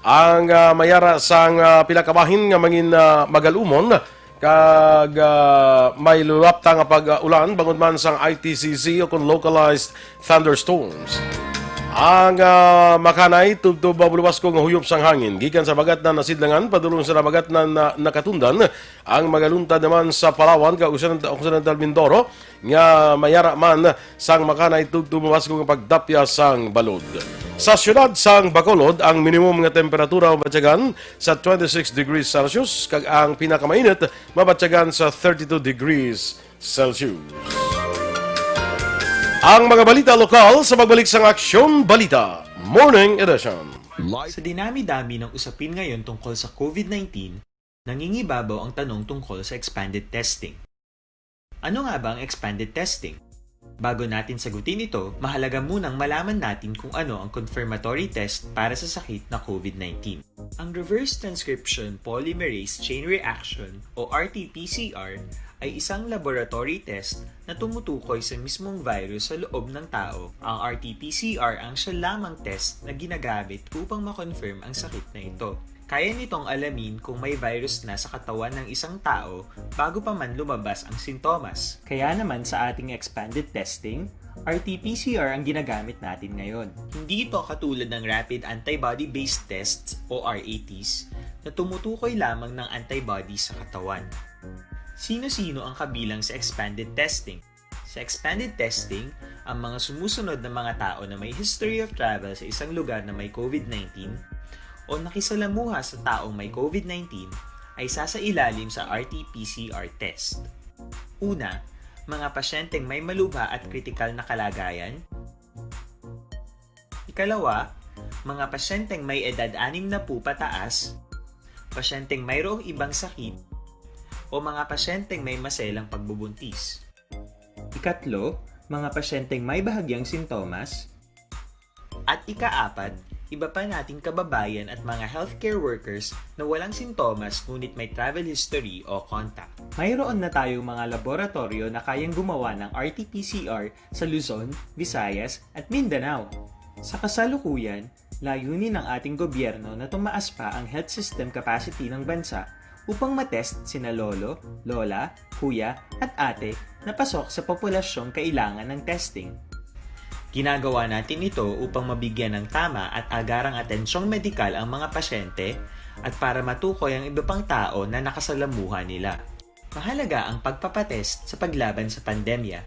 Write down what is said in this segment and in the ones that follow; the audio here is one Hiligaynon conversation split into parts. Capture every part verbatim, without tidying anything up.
Ang, ah, mayara sang, ah, pila ka bahin nga mangin, ah, magalumon kag, ah, may lulapta nga pag-ulan bangod man sang I T C C o kon localized thunderstorms. Ang, ah, makanay tubtob, ah, bulubasko nga huyop sang hangin gikan sa Bagatnan na Sidlangan padulong sa Bagatnan na Nakatundan. Ang magaluntad naman sa Palawan kag Occident-, Occidental Mindoro nga mayara man sang makanay tubtob mabaskog nga pagdapya sang balod. Sa siyudad sang Bacolod, ang minimum nga temperatura mabatyagan sa twenty-six degrees Celsius kag ang pinakamainit mabatyagan sa thirty-two degrees Celsius. Ang mga balita lokal sa pagbalik sang Aksyon Balita Morning Edition. Sa dinami-dami ng usapin ngayon tungkol sa COVID nineteen, nangingibabaw ang tanong tungkol sa expanded testing. Ano nga ba ang expanded testing? Bago natin sagutin ito, mahalaga munang malaman natin kung ano ang confirmatory test para sa sakit na COVID nineteen. Ang reverse transcription polymerase chain reaction o R T P C R ay isang laboratory test na tumutukoy sa mismong virus sa loob ng tao. Ang R T P C R ang siya lamang test na ginagamit upang ma-confirm ang sakit na ito. Kaya nitong alamin kung may virus na sa katawan ng isang tao bago pa man lumabas ang sintomas. Kaya naman sa ating expanded testing, R T P C R ang ginagamit natin ngayon. Hindi ito katulad ng rapid antibody-based tests o R A Ts na tumutukoy lamang ng antibody sa katawan. Sino-sino ang kabilang sa expanded testing? Sa expanded testing, ang mga sumusunod na mga tao na may history of travel sa isang lugar na may COVID nineteen o nakisalamuha sa taong may COVID nineteen ay sasailalim sa R T P C R test. Una, mga pasyenteng may malubha at kritikal na kalagayan. Ikalawa, mga pasyenteng may edad anim na po pataas, pasyenteng mayroong ibang sakit, o mga pasyenteng may maselang pagbubuntis. Ikatlo, mga pasyenteng may bahagyang sintomas. At ikaapat, iba pa nating kababayan at mga healthcare workers na walang sintomas ngunit may travel history o contact. Mayroon na tayong mga laboratoryo na kayang gumawa ng R T P C R sa Luzon, Visayas, at Mindanao. Sa kasalukuyan, layunin ng ating gobyerno na tumaas pa ang health system capacity ng bansa upang matest sina lolo, lola, kuya, at ate na pasok sa populasyong kailangan ng testing. Ginagawa natin ito upang mabigyan ng tama at agarang atensyong medikal ang mga pasyente at para matukoy ang iba pang tao na nakasalamuha nila. Mahalaga ang pagpapatest sa paglaban sa pandemya,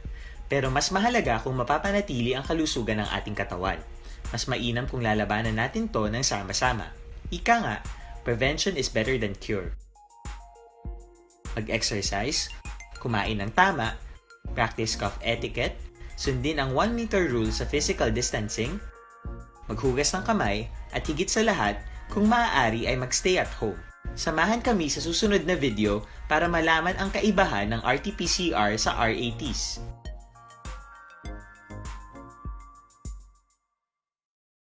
pero mas mahalaga kung mapapanatili ang kalusugan ng ating katawan. Mas mainam kung lalabanan natin 'to ng sama-sama. Ika nga, prevention is better than cure. Mag-exercise, kumain ng tama, practice cough etiquette, sundin ang one meter rule sa physical distancing, maghugas ng kamay, at higit sa lahat, kung maaari ay mag-stay at home. Samahan kami sa susunod na video para malaman ang kaibahan ng R T P C R sa R A Ts.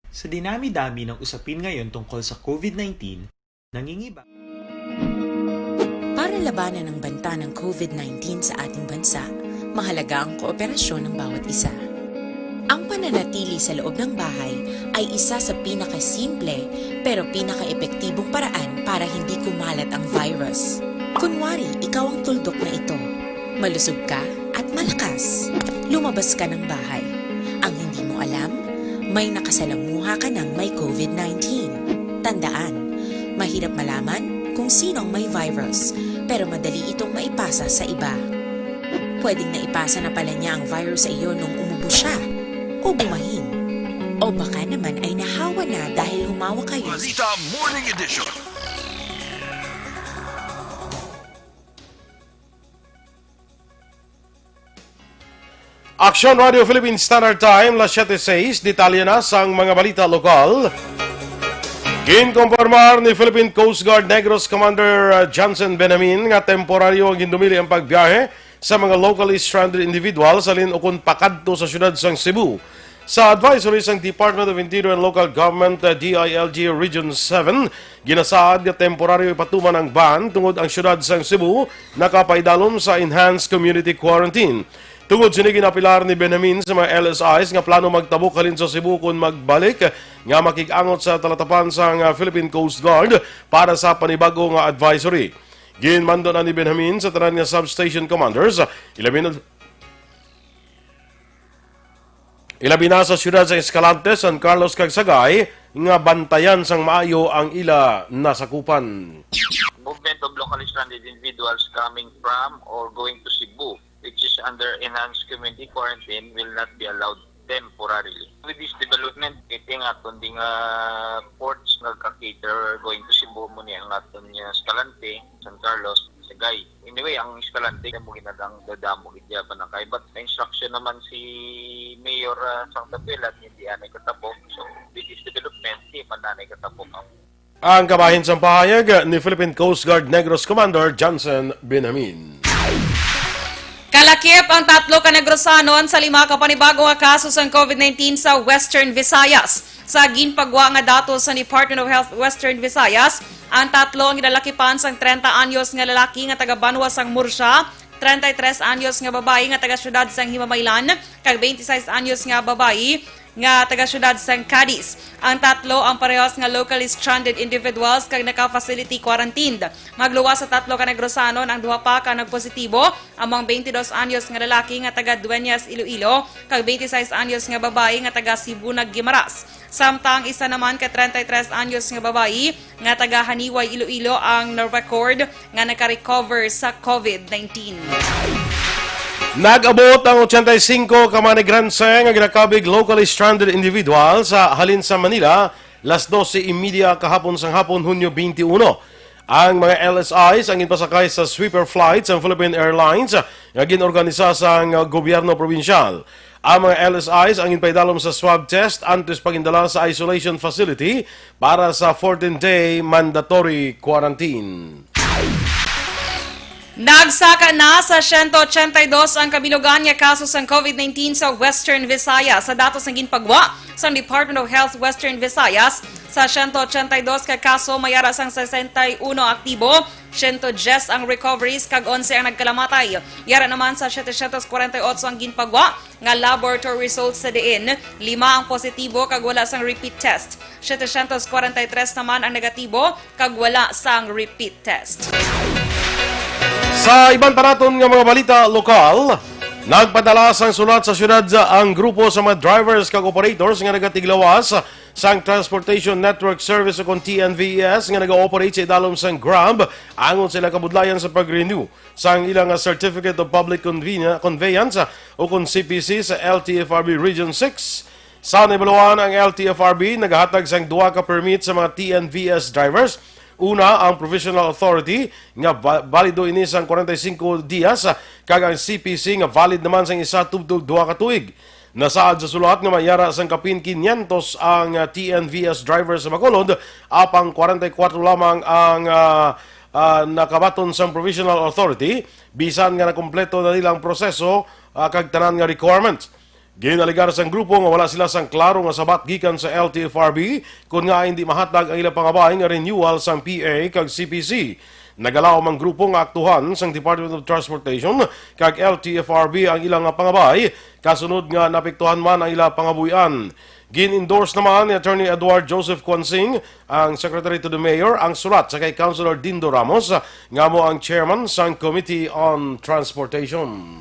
Sa dinami-dami ng usapin ngayon tungkol sa COVID nineteen, nangingiba. Para labanan ang banta ng COVID nineteen sa ating bansa, mahalaga ang kooperasyon ng bawat isa. Ang pananatili sa loob ng bahay ay isa sa pinakasimple pero pinakaepektibong paraan para hindi kumalat ang virus. Kunwari, ikaw ang tuldok na ito. Malusog ka at malakas. Lumabas ka ng bahay. Ang hindi mo alam, may nakasalamuha ka ng may COVID nineteen. Tandaan, mahirap malaman kung sino ang may virus, pero madali itong maipasa sa iba. Pwedeng naipasa na pala niya ang virus sa iyo nung umubo siya, o bumahin, o baka naman ay nahawa na dahil humawa kayo. Balita Morning Edition. Aksyon Radio Philippine Standard Time, las siete seis. Detalye na sang mga balita lokal. Ginkompormar ni Philippine Coast Guard Negros Commander, uh, Johnson Benamin nga temporaryo ang gindumili ang pagbiyahe sa mga locally stranded individuals halin ukon pakadto sa siyudad sang Cebu. Sa advisory sang Department of Interior and Local Government, uh, D I L G Region seven, ginasaad nga temporaryo ipatuman ang ban tungod ang siyudad sang Cebu nakapaidalom sa enhanced community quarantine. Tungod sini, ginapilar ni Benjamin sa mga L S Is nga plano magtabok halin sa Cebu kon magbalik nga makig-angot sa talatapan sang, ah, Philippine Coast Guard para sa panibago nga advisory. Ginmando na ni Benjamin sa tanan nga substation commanders, ilabi na, ilabi na sa siyudad sa Escalante, San Carlos, kag Sagay, nga bantayan sang maayo ang ila nasakupan. Movement of locally stranded individuals coming from or going to Cebu, which is under enhanced community quarantine, will not be allowed temporarily. With this development, iti nga aton ding, ah, ports nga ka-cater going to Cebu, mo ni ang aton nga Escalante, San Carlos, Sagay. Anyway, ang Escalante mo ginadang dadamo gid ya pa na kay, but may instruction naman si Mayor, ah, Sang Tapel at hindi anay katabok. So, with this development, di man anay katabok ang Ang kabahin sang pahayag ni Philippine Coast Guard Negros Commander Johnson Benjamin. Kalakip ang tatlo ka Negrosanon sa lima ka panibago nga kaso sang COVID nineteen sa Western Visayas. Sa ginpagwa nga datos sa Department of Health Western Visayas, ang tatlo ang ginalakipan sang treinta anyos nga lalaki nga taga banwa sang Murcia, treinta y tres anyos nga babayi nga taga siyudad sang Himamaylan, kag twenty-six anyos nga babayi nga taga siyudad sang Cadiz. Ang tatlo ang parehas nga locally stranded individuals kag naka-facility quarantined. Magluwas sa tatlo ka Negrosanon ang duha pa ka nagpositibo, amo ang twenty-dos anyos nga lalaki nga taga Dueñas, Iloilo, kag twenty-six anyos nga babayi nga taga Sibunag, Guimaras. Samtang isa naman ka treinta y tres anyos nga babayi nga taga Janiuay, Iloilo ang na-record nga naka-recover sa COVID nineteen. Nag-abot ang ochenta y cinco ka mga Negranse nga ginakabig locally stranded individuals sa halin sa Manila, las doce y media kahapon sang hapon, Hunyo twenty-one. Ang mga L S Is ang ginpasakay sa sweeper flight sang Philippine Airlines nga gin-organisa sang gobyerno probinsyal. Ang mga L S Is ang ginpaidalom sa swab test antes pagindala sa isolation facility para sa fourteen-day mandatory quarantine. Nagsaka na sa siyento ochenta y dos ang kabilugan nga kaso sang COVID nineteen sa Western Visayas. Sa datos nga ginpagwa sang Department of Health Western Visayas, sa siyento ochenta y dos ka kaso, may ara sang sesenta y uno aktibo, siyento diyes ang recoveries, kag onse ang nagkalamatay. Yara naman sa setecientos kwarenta y otso ang ginpagwa nga laboratory results, sa diin lima ang positibo kag wala sang repeat test. Setecientos kwarenta y tres naman ang negatibo kag wala sang repeat test. Sa iban pa naton nga mga balita lokal, nagpadala sang sulat sa siyudad ang grupo sa mga drivers kag operators nga nagatiglawas sang Transportation Network Service, o kon T N V E S, nga naga-operate sa idalom sang Grab, angon sa ilang kabudlayan sa pag-renew sang ilang Certificate of Public Conveni-, Conveyance, o kon C P C, sa L T F R B Region six. Sa nahibaluan, ang L T F R B nagahatag sang duha ka permit sa mga T N V E S drivers. Una, ang Provisional Authority, nga va-, balido ini sang kwarenta y singko dias, kag ang C P C nga valid naman sang isa tubtob duha ka tuig. Nasaad sa sulat nga may ara sang kapin quinientos ang, ah, T N V E S drivers sa Bacolod, apang kwarenta y kuwatro lamang ang, ah, ah, nakabaton sang Provisional Authority, bisan nga nakumpleto na nila ang proseso, ah, kag tanan nga requirements. Ginalegar sang grupo nga wala sila sang klaro nga sabat gikan sa L T F R B kon ngaa hindi mahatag ang ila pangabay nga renewal sang P A kag C P C. Nagalaom ang grupo nga aktuhan sang Department of Transportation kag L T F R B ang ila nga pangabay, kasunod nga naapektuhan man ang ila pangabuhian. Gin-endorse naman ni Attorney Edward Joseph Cuansing, ang Secretary to the Mayor, ang sulat sa kay Councilor Dindo Ramos, nga amo ang chairman sang Committee on Transportation.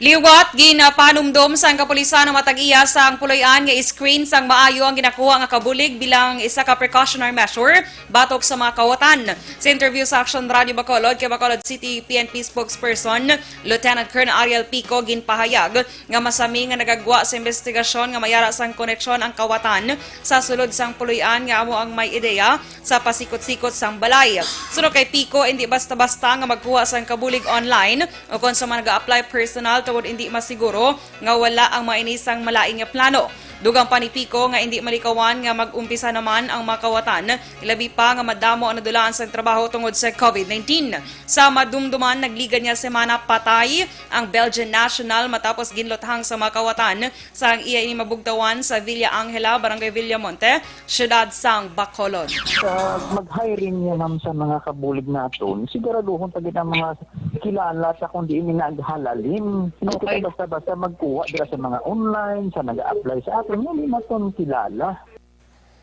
Liwat, ginapanumdom sang kapulisan ang matag-iya sang puloy-an nga i-screen sang maayo ang ginakuha nga kabulig bilang isa ka precautionary measure batok sa mga kawatan. Sa interview sa Action Radio Bacolod kay Bacolod City P N P spokesperson Lieutenant Colonel Ariel Pico, ginpahayag nga masami nga nagagwa sa investigasyon nga may ara sang koneksyon ang kawatan sa sulod sang puloy-an nga amo ang may ideya sa pasikot-sikot sang balay. Suno kay Pico, indi basta-basta nga magkuha sang kabulig online o kon sa mga nag-a-apply personal tungod indi masiguro nga wala ang mga ini sang malain nga plano. Dugang pa ni Pico nga indi malikawan nga mag-umpisa naman ang mga kawatan, ilabi pa nga madamo ang nadulaan sang trabaho tungod sa COVID nineteen. Sa madumduman, nagligad nga semana patay ang Belgian national matapos ginluthang sa mga kawatan sang iya ini mabugtawan sa Villa Angela, Barangay Villamonte, siyudad sang Bacolod. Sa mag-hiring niya, ma'am, sa mga kabulig naton, siguraduhon ta gid ang mga kilala ta kung diin ni naghalalim. Hindi Okay. kita basta-basta magkuha dira sa mga online, sa nag-a-apply sa aton, hindi naton kilala.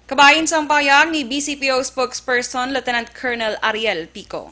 Kabahin sang pahayag ni B C P O spokesperson Lieutenant Colonel Ariel Pico.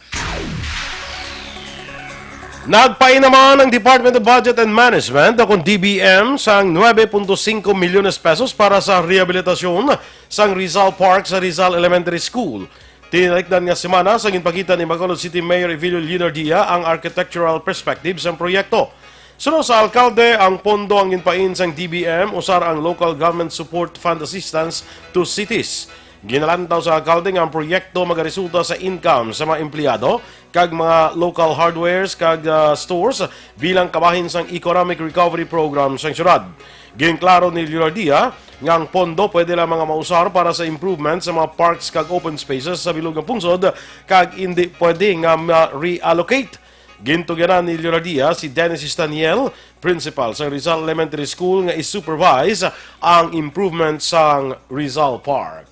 Nagpain naman ang Department of Budget and Management o kung D B M sang nuebe punto singko milyones pesos para sa rehabilitasyon sang Rizal Park sa Rizal Elementary School. Tinalikdan nga semana sa ginpakita ni Bacolod City Mayor Evelio Leonardia ang architectural perspective sang proyekto. Suno sa alkalde, ang pondo ang ginpain sang D B M usar ang Local Government Support Fund Assistance to Cities. Ginalantaw sa alkalde nga ang proyekto magaresulta sa income sa mga empleyado kag mga local hardwares kag, ah, stores bilang kabahin sang Economic Recovery Program sang syudad. Ginklaro ni Leonardia nga ang pondo pwede lamang nga mausar para sa improvement sa mga parks kag open spaces sa bilog nga pungsod kag indi pwede nga ma-reallocate. Gintugyanan ni Leonardia si Dennis Staniel, principal sa Rizal Elementary School, nga i-supervise ang improvement sang Rizal Park.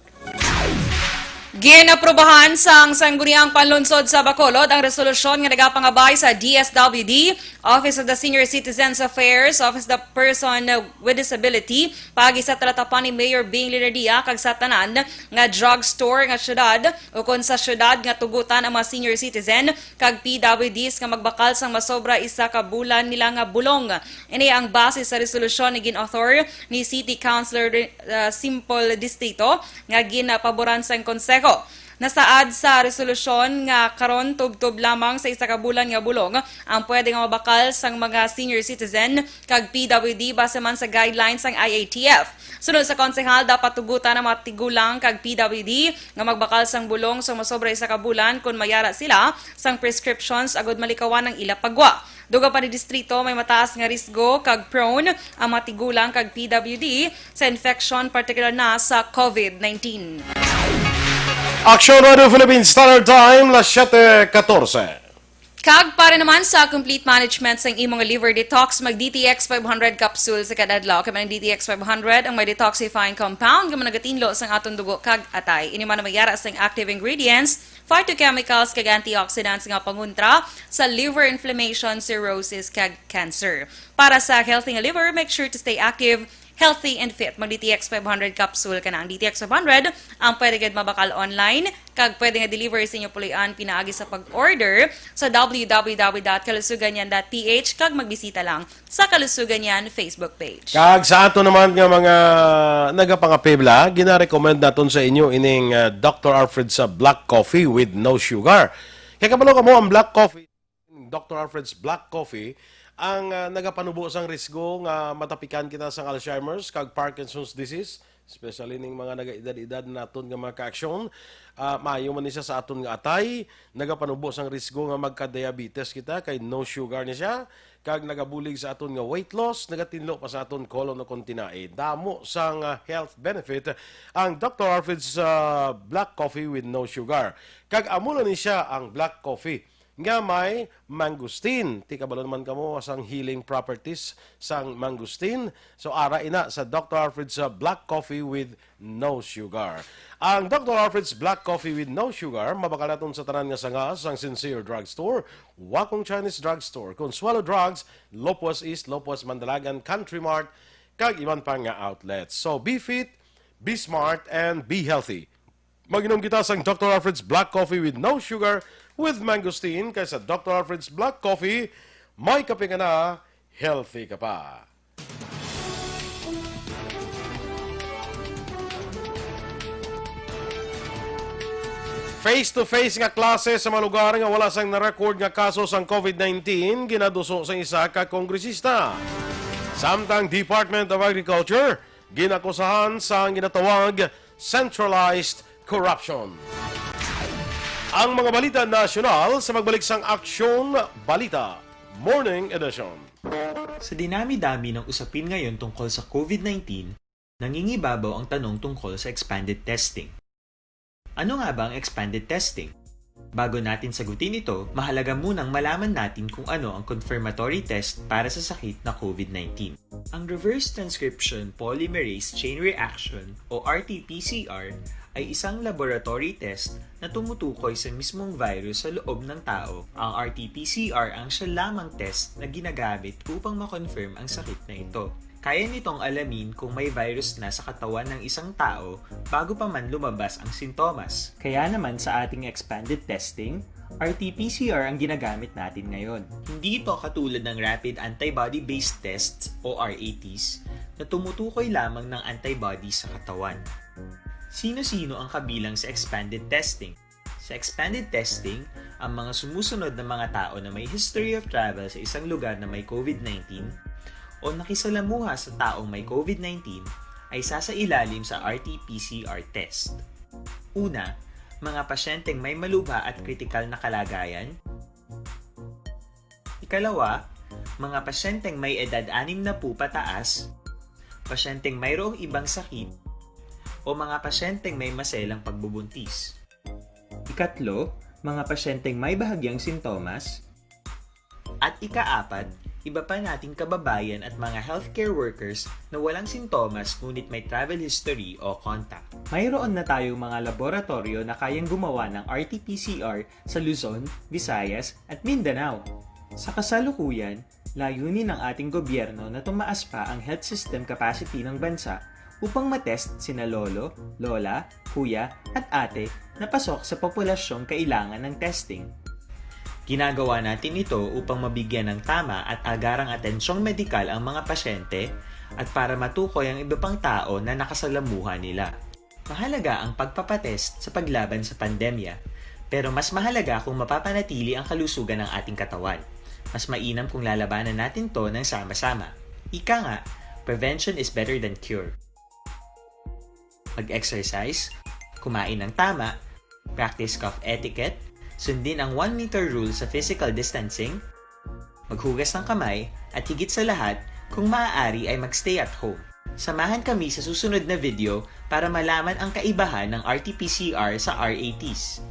Ginaprobahan sang Sangguniang Panlunsod sa Bacolod ang resolusyon nga nagapangabay sa D S W D, Office of the Senior Citizens Affairs, Office of the Person with Disability, paagi sa talatapan ni Mayor Bing Leonardia kag sa tanan nga drugstore nga syudad ukon sa syudad nga tugutan ang mga senior citizen kag P W Ds nga magbakal sang masobra isa ka bulan nila nga bulong. Ini ang base sa resolusyon nga gin-author ni City Councilor, uh, Simple Distrito nga ginapaboran sang Konseho. Nasaad sa resolusyon nga karon tubtob lamang sa isa ka bulan nga bulong ang pwede nga mabakal sang mga senior citizen kag P W D base man sa guidelines sang I A T F. Sunod sa konsehal, dapat tugutan ang mga tigulang kag P W D nga magbakal sang bulong sang masobra isa ka bulan kon mayara sila sang prescriptions agud malikawan ang ila paggwa. Dugang pa ni distrito, may mataas nga risgo kag prone ang mga tigulang kag P W D sa infection, partikular na sa COVID nineteen. Aksyon Radio Philippines Standard Time, las siete catorce. Kag para naman sa complete management sang imong liver detox, mag D T X five hundred capsule sa kada adlaw. Kay ang D T X five hundred ang may detoxifying compound nga nagatinlo sang aton dugo kag atay. Ini man ang mayara sang active ingredients, phytochemicals kag antioxidants nga pangontra sa liver inflammation, cirrhosis kag cancer. Para sa healthy nga liver, make sure to stay active, healthy and fit. Mag D T X five hundred capsule ka na. Ang D T X five hundred ang pwede gid mabakal online kag pwede nga deliver sa inyo puloy-an pinaagi sa pag-order sa w w w dot kalusugan yan dot p h kag magbisita lang sa Kalusugan Yan Facebook page. Kag sa ato naman nga mga nagapangapebla, ginarecommend naton sa inyo ining, ah, Doctor Alfred sa black coffee with no sugar. Kay kabalo kamo ang black coffee, Doctor Alfred's Black Coffee, ang, ah, nagapanubo sang risgo nga matapikan kita sang Alzheimer's kag Parkinson's disease, especially ning mga nagaedad-edad naton nga mga kaaksyon. Ah, maayo man ni siya sa aton nga atay, nagapanubo sang risgo nga magka-diabetes kita kay no sugar ni siya, kag nagabulig sa aton nga weight loss, nagatinlo pa sa aton colon o kon tinai. Damo sang, ah, health benefit ang Doctor Alfred's, ah, Black Coffee with no sugar. Kag amo na ni siya ang black coffee nga may mangosteen. Ti kabalo naman kamo sang healing properties sang mangosteen. So, ara ina sa Doctor Alfred's, uh, Black Coffee with no sugar. Ang Doctor Alfred's Black Coffee with no sugar, mabakal naton sa tanan nga sanga sang Sincere Drugstore, Wacong Chinese Drugstore, Consuelo Drugs, Lopez East, Lopez Mandalagan, Country Mart, kag iban pa nga outlets. So, be fit, be smart, and be healthy. Mag-inom kita sang Doctor Alfred's Black Coffee with no sugar with mangosteen, kay sa Doctor Alfred's Black Coffee, may kape ka na, healthy ka pa. Face-to-face nga klase sa mga lugar nga wala sang na-record nga kaso sang COVID nineteen, ginaduso sang isa ka kongresista. Samtang Department of Agriculture, ginakusahan sang ginatawag centralized corruption. Ang mga balita nasyonal sa magbalik sang Aksyon Balita Morning Edition. Sa dinami-dami ng usapin ngayon tungkol sa COVID nineteen, nangingibabaw ang tanong tungkol sa expanded testing. Ano nga ba ang expanded testing? Bago natin sagutin ito, mahalaga munang malaman natin kung ano ang confirmatory test para sa sakit na COVID nineteen. Ang reverse transcription polymerase chain reaction o R T P C R ay isang laboratory test na tumutukoy sa mismong virus sa loob ng tao. Ang R T P C R ang siya lamang test na ginagamit upang ma-confirm ang sakit na ito. Kaya nitong alamin kung may virus na sa katawan ng isang tao bago pa man lumabas ang sintomas. Kaya naman sa ating expanded testing, R T P C R ang ginagamit natin ngayon. Hindi ito katulad ng rapid antibody-based tests o R A Ts na tumutukoy lamang ng antibody sa katawan. Sino-sino ang kabilang sa expanded testing? Sa expanded testing, ang mga sumusunod na mga tao na may history of travel sa isang lugar na may COVID nineteen o nakisalamuha sa taong may COVID nineteen ay sasailalim sa R T P C R test. Una, mga pasyenteng may malubha at kritikal na kalagayan. Ikalawa, mga pasyenteng may edad anim na po pataas, pasyenteng mayroong ibang sakit, o mga pasyenteng may maselang pagbubuntis. Ikatlo, mga pasyenteng may bahagyang sintomas. At ikaapat, iba pa nating kababayan at mga healthcare workers na walang sintomas ngunit may travel history o contact. Mayroon na tayong mga laboratoryo na kayang gumawa ng R T P C R sa Luzon, Visayas, at Mindanao. Sa kasalukuyan, layunin ng ating gobyerno na tumaas pa ang health system capacity ng bansa upang matest sina lolo, lola, kuya, at ate na pasok sa populasyong kailangan ng testing. Ginagawa natin ito upang mabigyan ng tama at agarang atensyong medikal ang mga pasyente at para matukoy ang iba pang tao na nakasalamuha nila. Mahalaga ang pagpapatest sa paglaban sa pandemya, pero mas mahalaga kung mapapanatili ang kalusugan ng ating katawan. Mas mainam kung lalabanan natin to ng sama-sama. Ika nga, prevention is better than cure. Mag-exercise, kumain ng tama, practice cough etiquette, sundin ang one meter rule sa physical distancing, maghugas ng kamay, at higit sa lahat, kung maaari ay mag-stay at home. Samahan kami sa susunod na video para malaman ang kaibahan ng R T P C R sa R A Ts.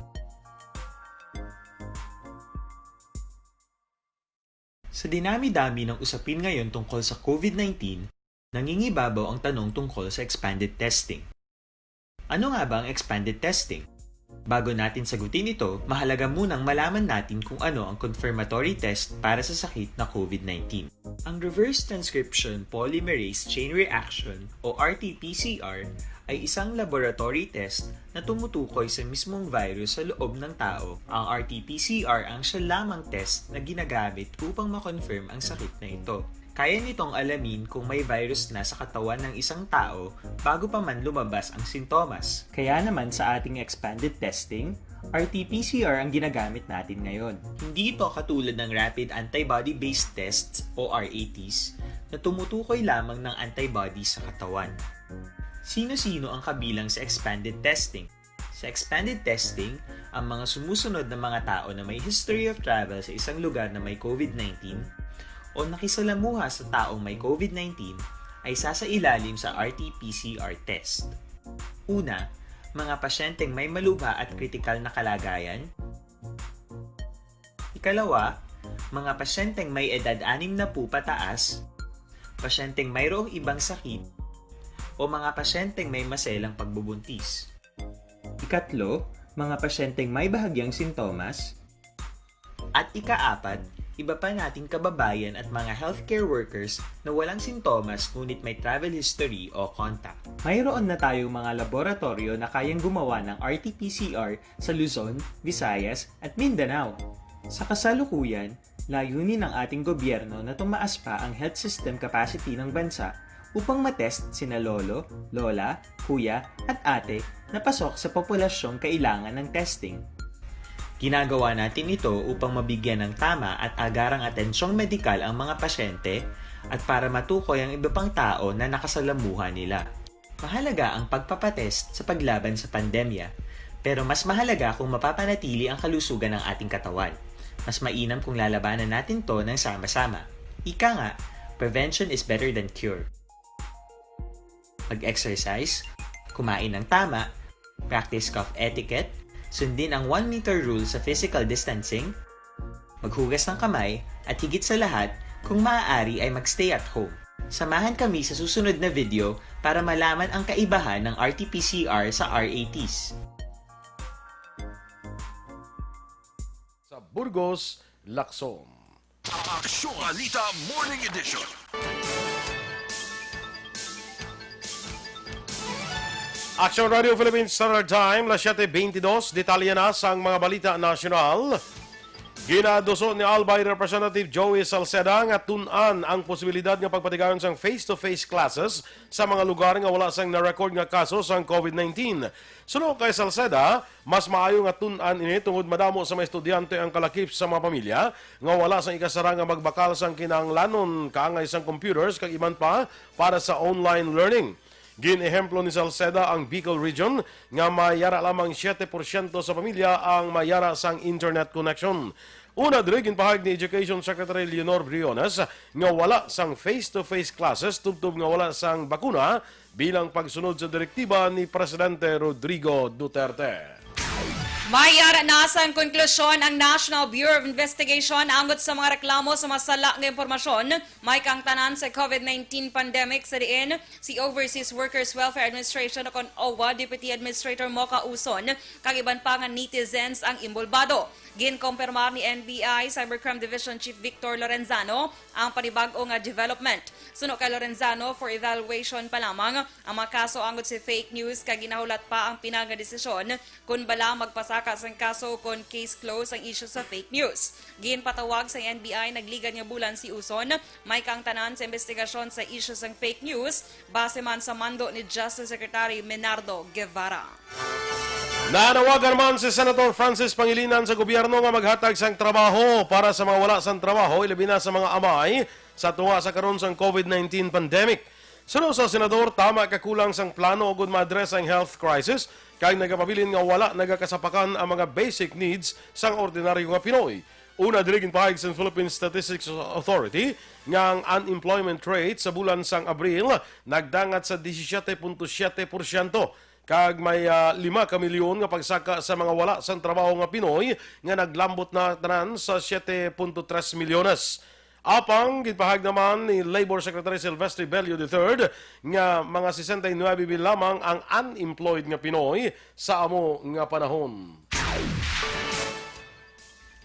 Sa dinami-dami ng usapin ngayon tungkol sa COVID nineteen, nangingibabaw ang tanong tungkol sa expanded testing. Ano nga ba ang expanded testing? Bago natin sagutin ito, mahalaga munang malaman natin kung ano ang confirmatory test para sa sakit na COVID nineteen. Ang reverse transcription polymerase chain reaction o R T P C R ay isang laboratory test na tumutukoy sa mismong virus sa loob ng tao. Ang R T P C R ang siya lamang test na ginagamit upang ma-confirm ang sakit na ito. Kaya nitong alamin kung may virus na sa katawan ng isang tao bago pa man lumabas ang sintomas. Kaya naman sa ating expanded testing, R T P C R ang ginagamit natin ngayon. Hindi ito katulad ng rapid antibody-based tests o R A Ts na tumutukoy lamang ng antibody sa katawan. Sino-sino ang kabilang sa expanded testing? Sa expanded testing, ang mga sumusunod na mga tao na may history of travel sa isang lugar na may COVID nineteen o nakisalamuha sa taong may COVID nineteen ay sasailalim sa R T P C R test. Una, mga pasyenteng may malubha at kritikal na kalagayan. Ikalawa, mga pasyenteng may edad anim na po pataas, pasyenteng mayroong ibang sakit, o mga pasyenteng may maselang pagbubuntis. Ikatlo, mga pasyenteng may bahagyang sintomas. At ikaapat, iba pa nating kababayan at mga healthcare workers na walang sintomas ngunit may travel history o contact. Mayroon na tayong mga laboratorio na kayang gumawa ng R T P C R sa Luzon, Visayas, at Mindanao. Sa kasalukuyan, layunin ng ating gobyerno na tumaas pa ang health system capacity ng bansa upang matest sina lolo, lola, kuya, at ate na pasok sa populasyong kailangan ng testing. Ginagawa natin ito upang mabigyan ng tama at agarang atensyong medikal ang mga pasyente at para matukoy ang iba pang tao na nakasalamuha nila. Mahalaga ang pagpapatest sa paglaban sa pandemya, pero mas mahalaga kung mapapanatili ang kalusugan ng ating katawan. Mas mainam kung lalabanan natin to ng sama-sama. Ika nga, prevention is better than cure. Mag-exercise, kumain ng tama, practice cough etiquette, sundin ang one meter rule sa physical distancing, maghugas ng kamay, at higit sa lahat, kung maaari ay mag-stay at home. Samahan kami sa susunod na video para malaman ang kaibahan ng R T P C R sa R A Ts. Sa Burgos, Lacson. Aksyon Balita Morning Edition. Action Radio Philippines Standard Time, las siete veintidós. Detalye na sang mga balita nasyonal. Ginaduso ni Albay Representative Joey Salceda nga tun-an ang posibilidad nga pagpatigayon sang face-to-face classes sa mga lugar nga wala sang na-record nga kaso sang COVID nineteen. Suno kay Salceda, mas maayo nga tun-an ini tungod madamo sa mga estudyante ang kalakip sa mga pamilya nga wala sang ikasara nga magbakal sang kinahanglanon kaangay sang computers kag iban pa para sa online learning. Gin-ehemplo ni Salceda ang Bicol Region nga may yara lamang siyete porsyento sa pamilya ang may yara sang internet connection. Una diri, ginpahayag ni Education Secretary Leonor Briones nga wala sang face-to-face classes tubtob nga wala sang bakuna bilang pagsunod sa direktiba ni Presidente Rodrigo Duterte. May yara na sang konklusyon ang National Bureau of Investigation angot sa mga reklamo sa masala nga impormasyon may kang tanan sa COVID nineteen pandemic sa diin si Overseas Workers Welfare Administration o kon OWWA Deputy Administrator Mocha Uson kag iban pa nga netizens ang imbulbado. Ginkompirmar ni N B I Cybercrime Division Chief Victor Lorenzano ang panibag-o nga development. Suno kay Lorenzano, for evaluation pa lamang ang mga kaso angot sa fake news kag ginahulat pa ang pinal nga desisyon kon bala magpasaka sang kaso kon case close ang isyu sa fake news. Ginpatawag sa N B I nagligad nga bulan si Uson may kang tanan sa imbestigasyon sa isyu sang fake news base man sa mando ni Justice Secretary Menardo Guevara. Nanawagan man si Senator Francis Pangilinan sa gobyerno nga maghatag sang trabaho para sa mga wala sang trabaho, ilabi na sa mga amay, sa tunga sa karon sang COVID nineteen pandemic. Suno sa senador, tama ka kulang sang plano ugod ma-address ang health crisis, kag nagapabilin nga wala nagakasapakan ang mga basic needs sang ordinaryo nga Pinoy. Una diri, ginpahayag sa Philippine Statistics Authority nga ang unemployment rate sa bulan sang Abril nagdangat sa disisiete punto siete porsyento, kag may, ah, lima ka milyon nga pagsaka sa mga wala sang trabaho nga Pinoy nga naglambot na tanan sa siete punto tres milyones. Apang ginpahayag naman ni Labor Secretary Silvestre Bello the third nga mga sesenta y nuebe mil lamang ang unemployed nga Pinoy sa amo nga panahon.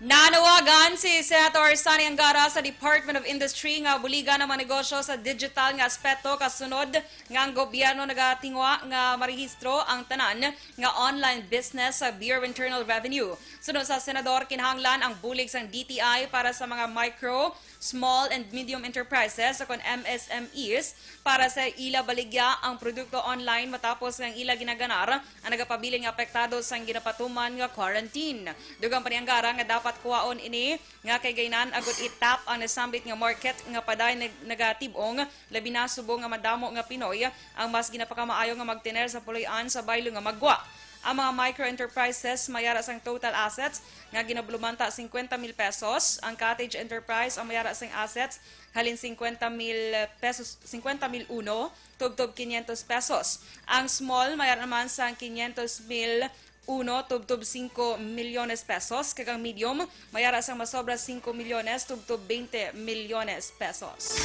Nanawagan si Senator Sonny Angara sa Department of Industry nga buligan ang mga negosyo sa digital nga aspeto kasunod nga ang gobyerno nagatingwa nga marehistro ang tanan nga online business sa Bureau of Internal Revenue. Suno sa senador, kinahanglan ang bulig sang D T I para sa mga micro, small and medium enterprises o kon M S M Es para sa ila baligya ang produkto online matapos nga ang ila ginaganar ang nagapabilin nga apektado sang ginapatuman nga quarantine. Dugang pa ni Angara nga dapat kuwaon ini nga kay gainan agud i-tap ang nasambit nga market nga padayon nag- nagatib-ong, labi na subong nga madamo nga Pinoy ang mas ginapakamaayo nga magtener sa puloy-an sa baylo nga maggwa. Ang mga micro enterprises may ara sang total assets nga ginabalumanta singkwenta mil pesos, ang cottage enterprise ang may ara sang assets halin singkwenta mil pesos, singkwenta mil uno tubtob kinyentos pesos. Ang small may ara naman sang kinyentos mil uno tubtob singko milyones pesos, kag ang medium may ara sang masobra singko milyones tubtob beinte milyones pesos.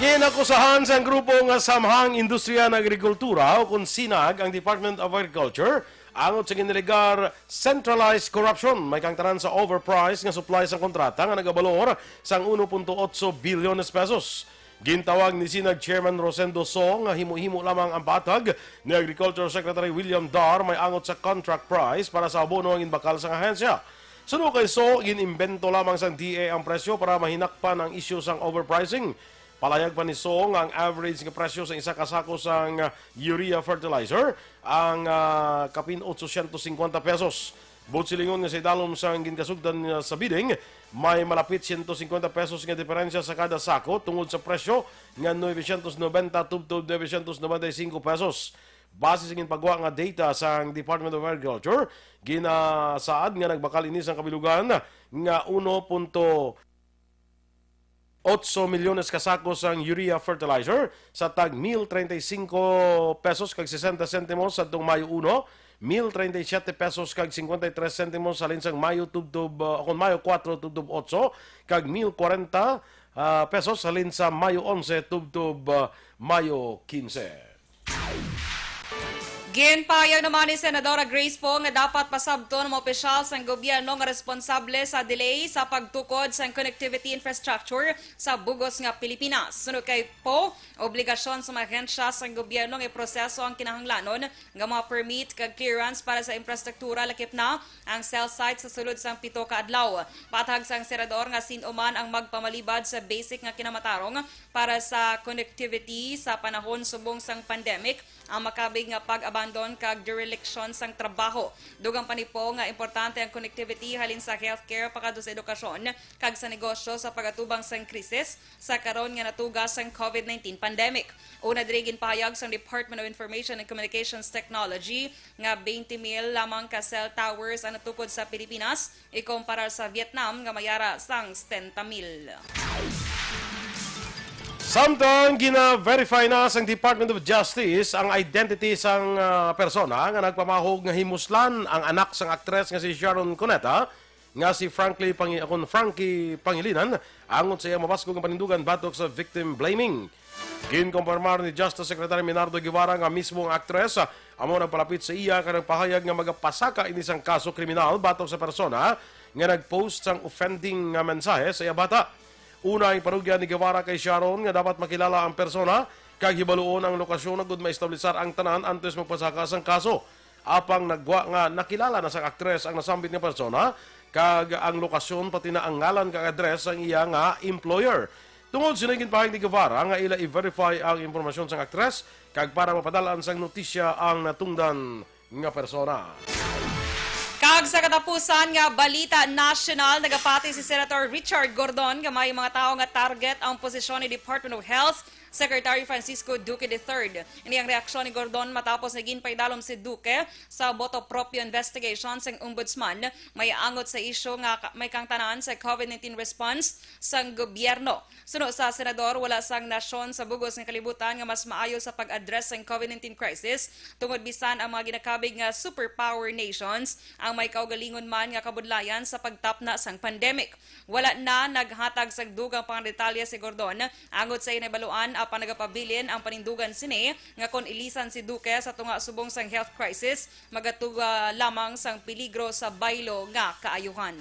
Ginakusahan sang grupo nga Samhang Industriya ng Agrikultura o kon SINAG ang Department of Agriculture angot sa ginalegar centralized corruption may kangtanan sa overpriced nga supply sang kontrata nga nagabalor sang uno punto otso bilyones pesos. Gintawag ni SINAG Chairman Rosendo So nga himo-himo lamang ang patag ni Agriculture Secretary William Dar may angot sa contract price para sa abono ang ginbakal sang ahensya. Suno kay So, gin-imbento lamang sang D A ang presyo para mahinakpan ang isyu sang overpricing. Palayag pa ni So nga ang average nga presyo sa isa ka sako sang urea fertilizer ang, ah, kapin otsosyentos singkwenta pesos. Buot silingon nga sa idalom sang ginkasugdan nga sa bidding, may malapit siyento singkwenta pesos nga diferensya sa kada sako tungod sa presyo nga novecientos noventa tubtob novecientos noventa y cinco pesos. Base sa ginpagwa nga data sang Department of Agriculture, ginasaad nga nagbakal ini sang kabilugan nga uno punto otso milyones ka sako sang urea fertilizer sa tag mil treinta y cinco pesos kag sesenta sentimos sadtong Mayo uno, mil treinta y siete pesos kag cincuenta y tres centimos halin sang Mayo tubtob, ah, kon Mayo kuwatro tubtob otso, kag mil kwarenta, ah, pesos halin sa Mayo onse tubtob, ah, Mayo kinse. Ginpahayag naman ni Senadora Grace Poe nga dapat pasabton ang mga opisyal sang gobyerno nga responsable sa delay sa pagtukod sang connectivity infrastructure sa bug-os nga Pilipinas. Suno kay Poe, obligasyon sa mga ahensya sang gobyerno nga iproseso ang kinahanglanon nga mga permit kag clearance para sa infrastruktura, lakip na ang cell site sa sulod sang pito ka adlaw. Patag sang senador nga sin-o man ang magpamalibad sa basic nga kinamatarong para sa connectivity sa panahon subong sang pandemic, ang makabig nga pag-abandon kag dereliction sang trabaho. Dugang pa ni Poe nga importante ang connectivity halin sa healthcare pakadto sa edukasyon kag sa negosyo sa pag-atubang sang krisis sa karon nga natuga sang COVID nineteen pandemic. Una diri, ginpahayag sang Department of Information and Communications Technology nga twenty mil lamang ka cell towers ang natukod sa Pilipinas, ikumpara sa Vietnam nga may ara sang setenta mil. Samtang gina-verify na sang Department of Justice ang identity sang, ah, persona nga nagpamahog nga himuslan ang anak sang aktres nga si Sharon Cuneta, nga si Frankie Pangi-, akon Frankie Pangilinan, angot sa iya mabaskog nga panindugan batok sa victim blaming. Ginkompormar ni Justice Secretary Menardo Guevara nga mismo ang aktres amo nagpalapit sa iya kag nagpahayag nga magapasaka ini sang kaso kriminal batok sa persona nga nag-post sang offending nga mensahe sa iya bata. Una, ang parugya ni Guevara kay Sharon nga dapat makilala ang persona kag hibaluon ang lokasyon agud maestablisar ang tanan antes magpasaka sang kaso. Apang nagwa nga nakilala na sang aktres ang nasambit nga persona, kag ang lokasyon pati na ang ngalan kag address sang iya nga employer. Tungod sini, ginpahayag ni Guevara nga ila i-verify ang impormasyon sang aktres kag para mapadal-an sang notisya ang natungdan nga persona. Kag sa katapusan nga balita nasyonal, nagapati si Senator Richard Gordon nga may mga tawo nga target ang posisyon ni Department of Health Secretary Francisco Duque the third. Ini ang reaksyon ni Gordon matapos nga ginpaidalom si Duque sa voto proprio investigation sang Ombudsman may angot sa isyu nga ka-, may kangtanan sa COVID nineteen response sang gobyerno. Suno sa senador, wala sang nasyon sa bug-os nga kalibutan nga mas maayo sa pag-address sang COVID nineteen crisis, tungod bisan ang mga ginakabig nga superpower nations ang may kaugalingon man nga kabudlayan sa pagtapna sang pandemic. Wala na naghatag sang dugang pang detalye si Gordon angot sa iya nahibaluan, apan nagapabilin ang panindugan sini nga kon ilisan si Duque sa tunga subong sang health crisis, magatuga lamang sang peligro sa baylo nga kaayuhan.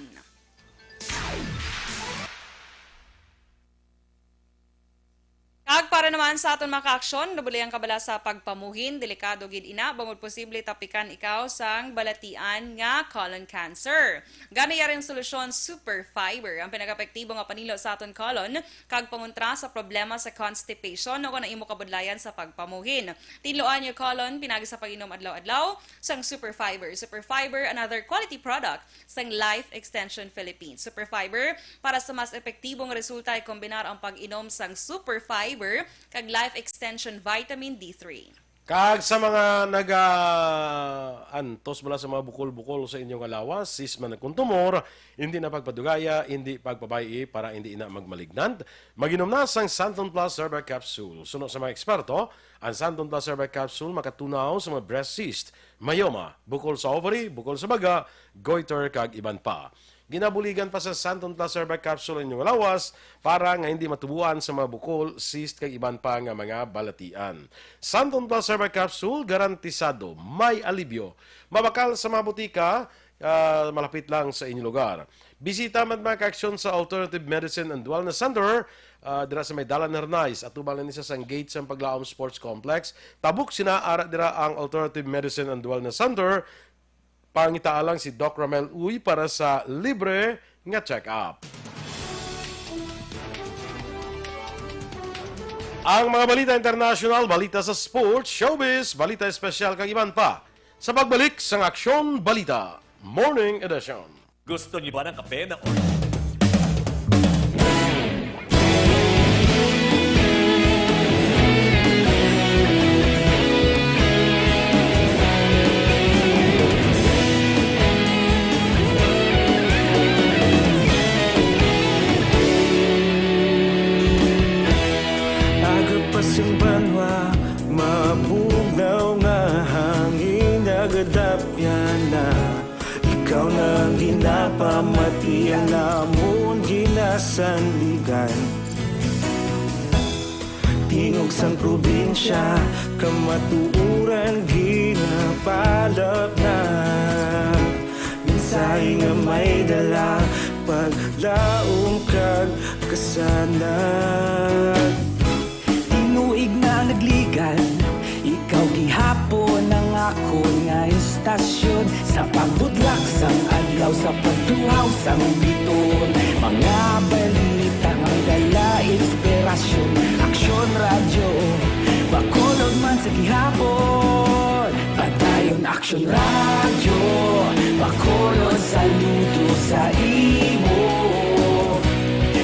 Kag para naman sa aton mga kaaksyon, nabulay ang kabala sa pagpamuhin, delikado gid ina, bangod posible tapikan ikaw sang balatian nga colon cancer. Gani yari ang solusyon, Super Fiber, ang pinakaepektibo nga panilo sa aton colon, kag pangontra sa problema sa constipation o kon ang imo kabudlayan sa pagpamuhin. Tinluan niyo colon pinagi sa pag-inom adlaw-adlaw sang Super Fiber. Super Fiber, another quality product sang Life Extension Philippines. Super Fiber, para sa mas epektibong resulta, ikombinar ang pag-inom sang Super Fiber kag Life Extension Vitamin D three. Kag sa mga naga-antos bala sa mga bukol-bukol sa inyong lawas, cyst man kon tumor, hindi na pagpadugaya, hindi pagpabay-i para hindi na magmalignant, mag-inom na sang Santon Plus Herbal Capsule. Suno sa mga eksperto, ang Santon Plus Herbal Capsule makatunaw sa mga breast cyst, myoma, bukol sa ovary, bukol sa baga, goiter, kag iban pa. Ginabuligan pa sa Santon Plus Herbal Capsule ang inyong lawas para nga hindi matubuan sa mga bukol, cyst, kag iban pa nga mga balatian. Santon Plus Herbal Capsule, garantisado may alibyo. Mabakal sa mga butika, ah, malapit lang sa inyong lugar. Bisita man, mga kaaksyon, sa Alternative Medicine and Wellness Center, ah, dira sa may Dalan Hernais, atubang lang ni sa sang gate sang Paglaom Sports Complex. Tabok sina, ara dira ang Alternative Medicine and Wellness Center. Pangitaa lang si Doc Ramel Uy para sa libre nga check-up. Ang mga balita international, balita sa sports, showbiz, balita espesyal, kag iban pa sa pagbalik sang Aksyon Balita Morning Edition. Gusto niyo ba ng kape na or Agapas ang banwa, mabugnaw nga hangin, nagadap Napamati ang amon ginasandigan. Tingog sang probinsya, kamatuoran ginapalapnag. Mensahe nga may dala, paglaom kag kasanag. Tinuig na nagligan, ikaw gihapon ang akon nga istasyon. Sa pagbudlak sang adlaw, sa pagtuhaw sang bituon, mga balita nga may dala inspirasyon. Aksyon Radyo, Bacolod man sa gihapon. Padayon Aksyon Radyo, Bacolod, saludo sa imo.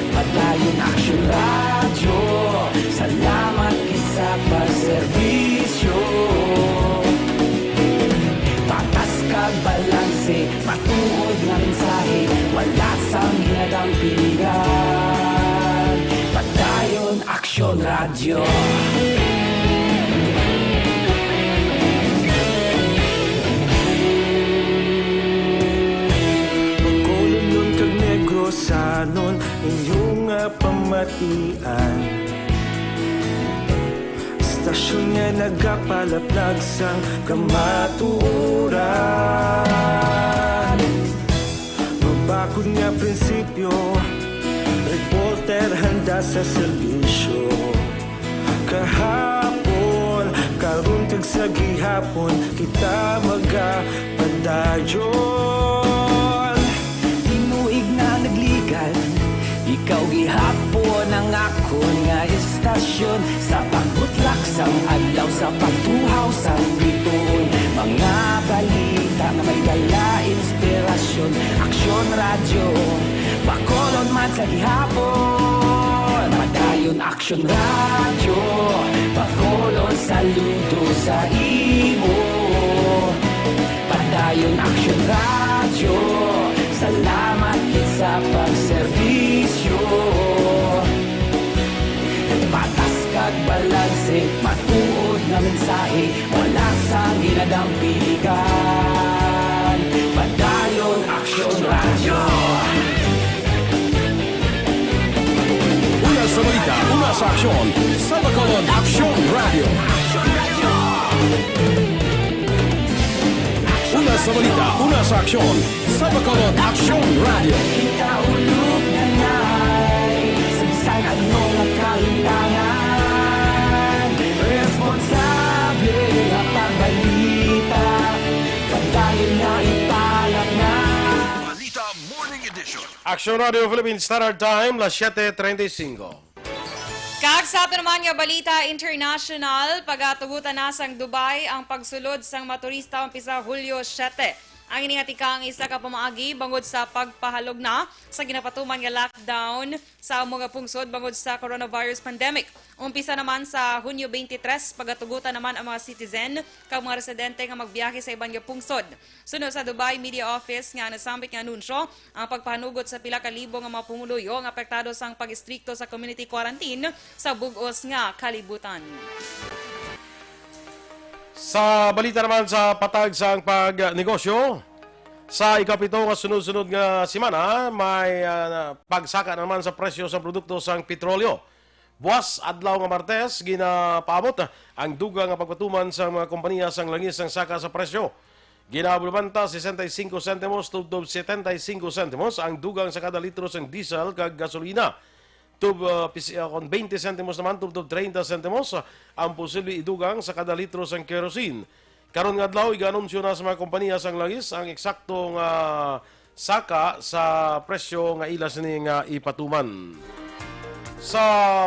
Padayon Aksyon Radyo, salamat gid sa pagserbisyo. Patas kag balanse, matuod nga mensahe, wala sang ginadampingan. Padayon Aksyon Radyo. Bacolodnon kag Negrosanon, inyo nga pamatian. Istasyon nga nagapalaplag sang kamatuoran. Mabakod nga prinsipyo, reporter handa sa serbisyo. Kahapon, karon kag sa gihapon, kita magapadayon. Tinuig na nagligan, ikaw gihapon ang akon nga istasyon. Sa pagbutlak sang adlaw, sa pagtuhaw sang bituon, mga balita nga may dala inspirasyon. Aksyon Radyo, Bacolod man sa gihapon. Padayon Aksyon Radyo, Bacolod, saludo sa imo. Padayon Aksyon Radyo, salamat gid sa pagserbisyo. Patas kag balanse, matuod nga mensahe, wala sang ginadampingan. Padayon Aksyon Radyo. Una sa balita, una sa aksyon, sa Bacolod Aksyon Radyo. Una sa balita, una sa aksyon, sa Bacolod Aksyon Radyo. Kita ulog na ngay, sa bisan ano nga kalimtangan, responsable nga pagbalita, padayon nga ipalak na. Balita Morning Edition. Aksyon Radyo Philippine Standard Time, las siete treinta y cinco. Kag sa ato naman nga balita international, pagatugutan na sang Dubai ang pagsulod sang mga turista umpisa Hulyo siete. Ang ini nga tikang isa ka pamaagi bangod sa pagpahalog na sa ginapatuman nga lockdown sa amo nga pungsod bangod sa coronavirus pandemic. Umpisa naman sa Hunyo twenty-three, pagatugutan naman ang mga citizen kag mga residente nga magbiyahe sa iban nga pungsod. Suno sa Dubai Media Office nga nasambit nga anunsyo, ang pagpahanugot sa pila ka libo nga mga pumuluyo nga apektado sang pag-istrikto sa community quarantine sa bug-os nga kalibutan. Sa balita naman sa patag sang pagnegosyo, sa ikapito nga sunod-sunod nga semana, may, ah, pagsaka naman sa presyo sa produkto sang petrolyo. Buas adlaw nga Martes, ginapaabot ang dugang nga pagpatuman sa mga kompanya sang langis sang saka sa presyo. Ginaabulbanta sesenta y cinco sentimos tubtob setenta y cinco sentimos ang dugang sa kada litro sang diesel kag gasolina. Tub, ah, pis-, ah, kon twenty sentimos naman, tubtob treinta sentimos ang posible idugang sa kada litro sang kerosene. Karon nga adlaw, iga-anunsyo na sa mga kompanya sang langis ang eksakto nga saka sa presyo nga ila sini nga ipatuman. Sa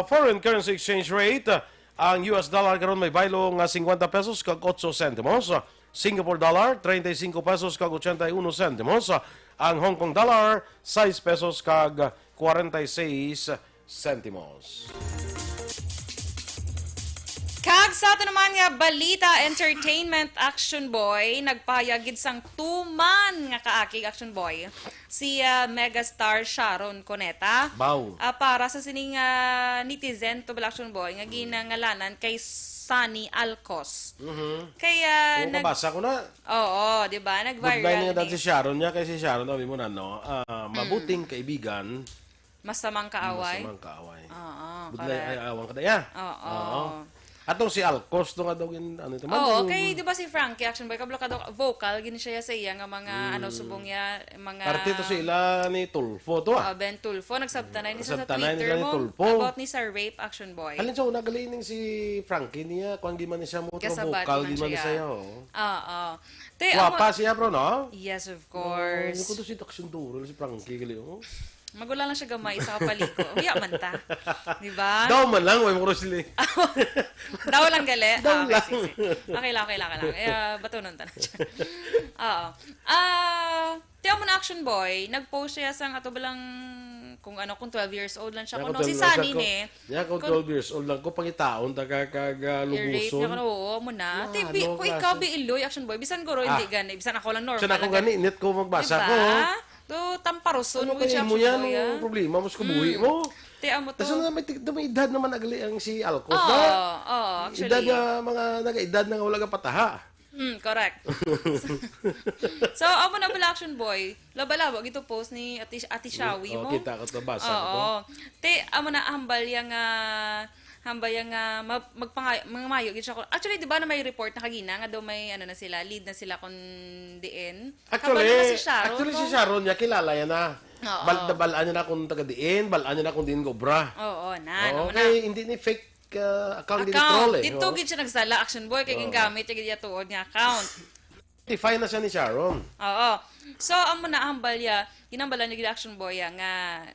foreign currency exchange rate, ang U S dollar karon may baylo nga cincuenta pesos kag ocho sentimos, Singapore dollar, treinta y cinco pesos kag ochenta y uno sentimos, ang Hong Kong dollar, sais pesos kag kwarenta y seis sentimos. Kag sa ato naman nga balita, entertainment, Action Boy, nagpahayag gid sang tuman nga kaakig, Action Boy, si, ah, megastar Sharon Cuneta. Baw. Ah, para sa sining, ah, netizen, tubal, Action Boy, nga ginangalanan kay Tani Alcos. Mhm. Kaya Oo, nag- mabasa ko na. Oo, di ba? Nag-viral Good night niya ni dati si Sharon niya, kay si Sharon, sabi mo na, no? Ah, Mm. mabuting kaibigan, Masamang kaaway? Masamang kaaway. Oo, Budlay correct. Ay awang ka daya. Oo. Oo. Atong si Alcos to nga daw gin-, ano ito man, Oo, yung kay di ba si Frankie, Action Boy, kablo ka daw, vocal gini siya sa iya nga mga, Mm. ano, subong niya, mga Parte to sila ni Tulfo to, ah. Oh, Ben Tulfo, nagsabtanay ni sa, sa Nagsabtanay Twitter nila ni mo Tulfo. about ni sa rape, Action Boy. Halin sa una, galing si Frankie niya, kung di man siya mo, Kasabat vocal, man di man siya. siya, oh. Oo. Te, Guwapa amo siya, bro, no? Yes, of course. Oh, yung kuto si Action Duro, si Frankie, gali, oh. Magulang lang siya gamay sa kapaliko. Huya man ta. Di ba? Daw man lang, way mo sila. Daw lang gali? Daw Ah, okay, lang. sige, sige. Okay lang, okay lang, okay lang. Eh, ah, batunon ta na siya. Oo. Ah, ti amo na Action Boy, nag-post siya sang ato ba lang kung ano, kung twelve years old lang siya. Nya Kuno kung si twelve years Sunny ako, ni. nya kung Kung twelve years old lang ko, pangitaon ta ka, kag, ah, I-rape luguson. niya kuno, oo, amo na. Ti, Ano bi-, kung ikaw, klase? bi iloy, Action Boy, bisan guro, Ah. hindi gani, bisan ako lang normal Bisan ako lang gani, gani. init ko magbasa Diba? ko, oh. Do, tamparuson Ano mo kay siya, imo yan, Action Boy, ang ah. problema mo sa kabuhi Mm. mo? Ti, amo to. Tas na may, may edad naman agali ang si Alcos, Oo, na? oo, Edad actually. nga, mga nag-edad na nga wala ka pataha. Hmm, correct. So, amo na bala, Action Boy. Laba-laba, gito post ni Ate, Ate Shawi Oh, mo. kita ko to, basa ko to. Oo. Ti, amo na, hambal ya nga, hambal ya nga, ma-, magpangay-, mangayo gid siya ko. Actually, di ba na may report na kagina nga daw may, ano na sila, lead na sila kung diin? Actually, Kabalo na si Sharon, actually, si no? Sharon niya, kilala niya na. Oo. Bal-, nabalaan niya na kung taga diin, balaan niya na kung diin gobra. Oo, na, Oo, ano na. kay hindi ni fake, uh, account, hindi Account. troll eh, Dito oo. gid siya nagsala, Action Boy, kay Oo. gingamit niya gid iya tuod nga account. Notify na siya ni Sharon. Oo. So, amo na ang balya, ginambalan niya gid, Action Boy, ah, nga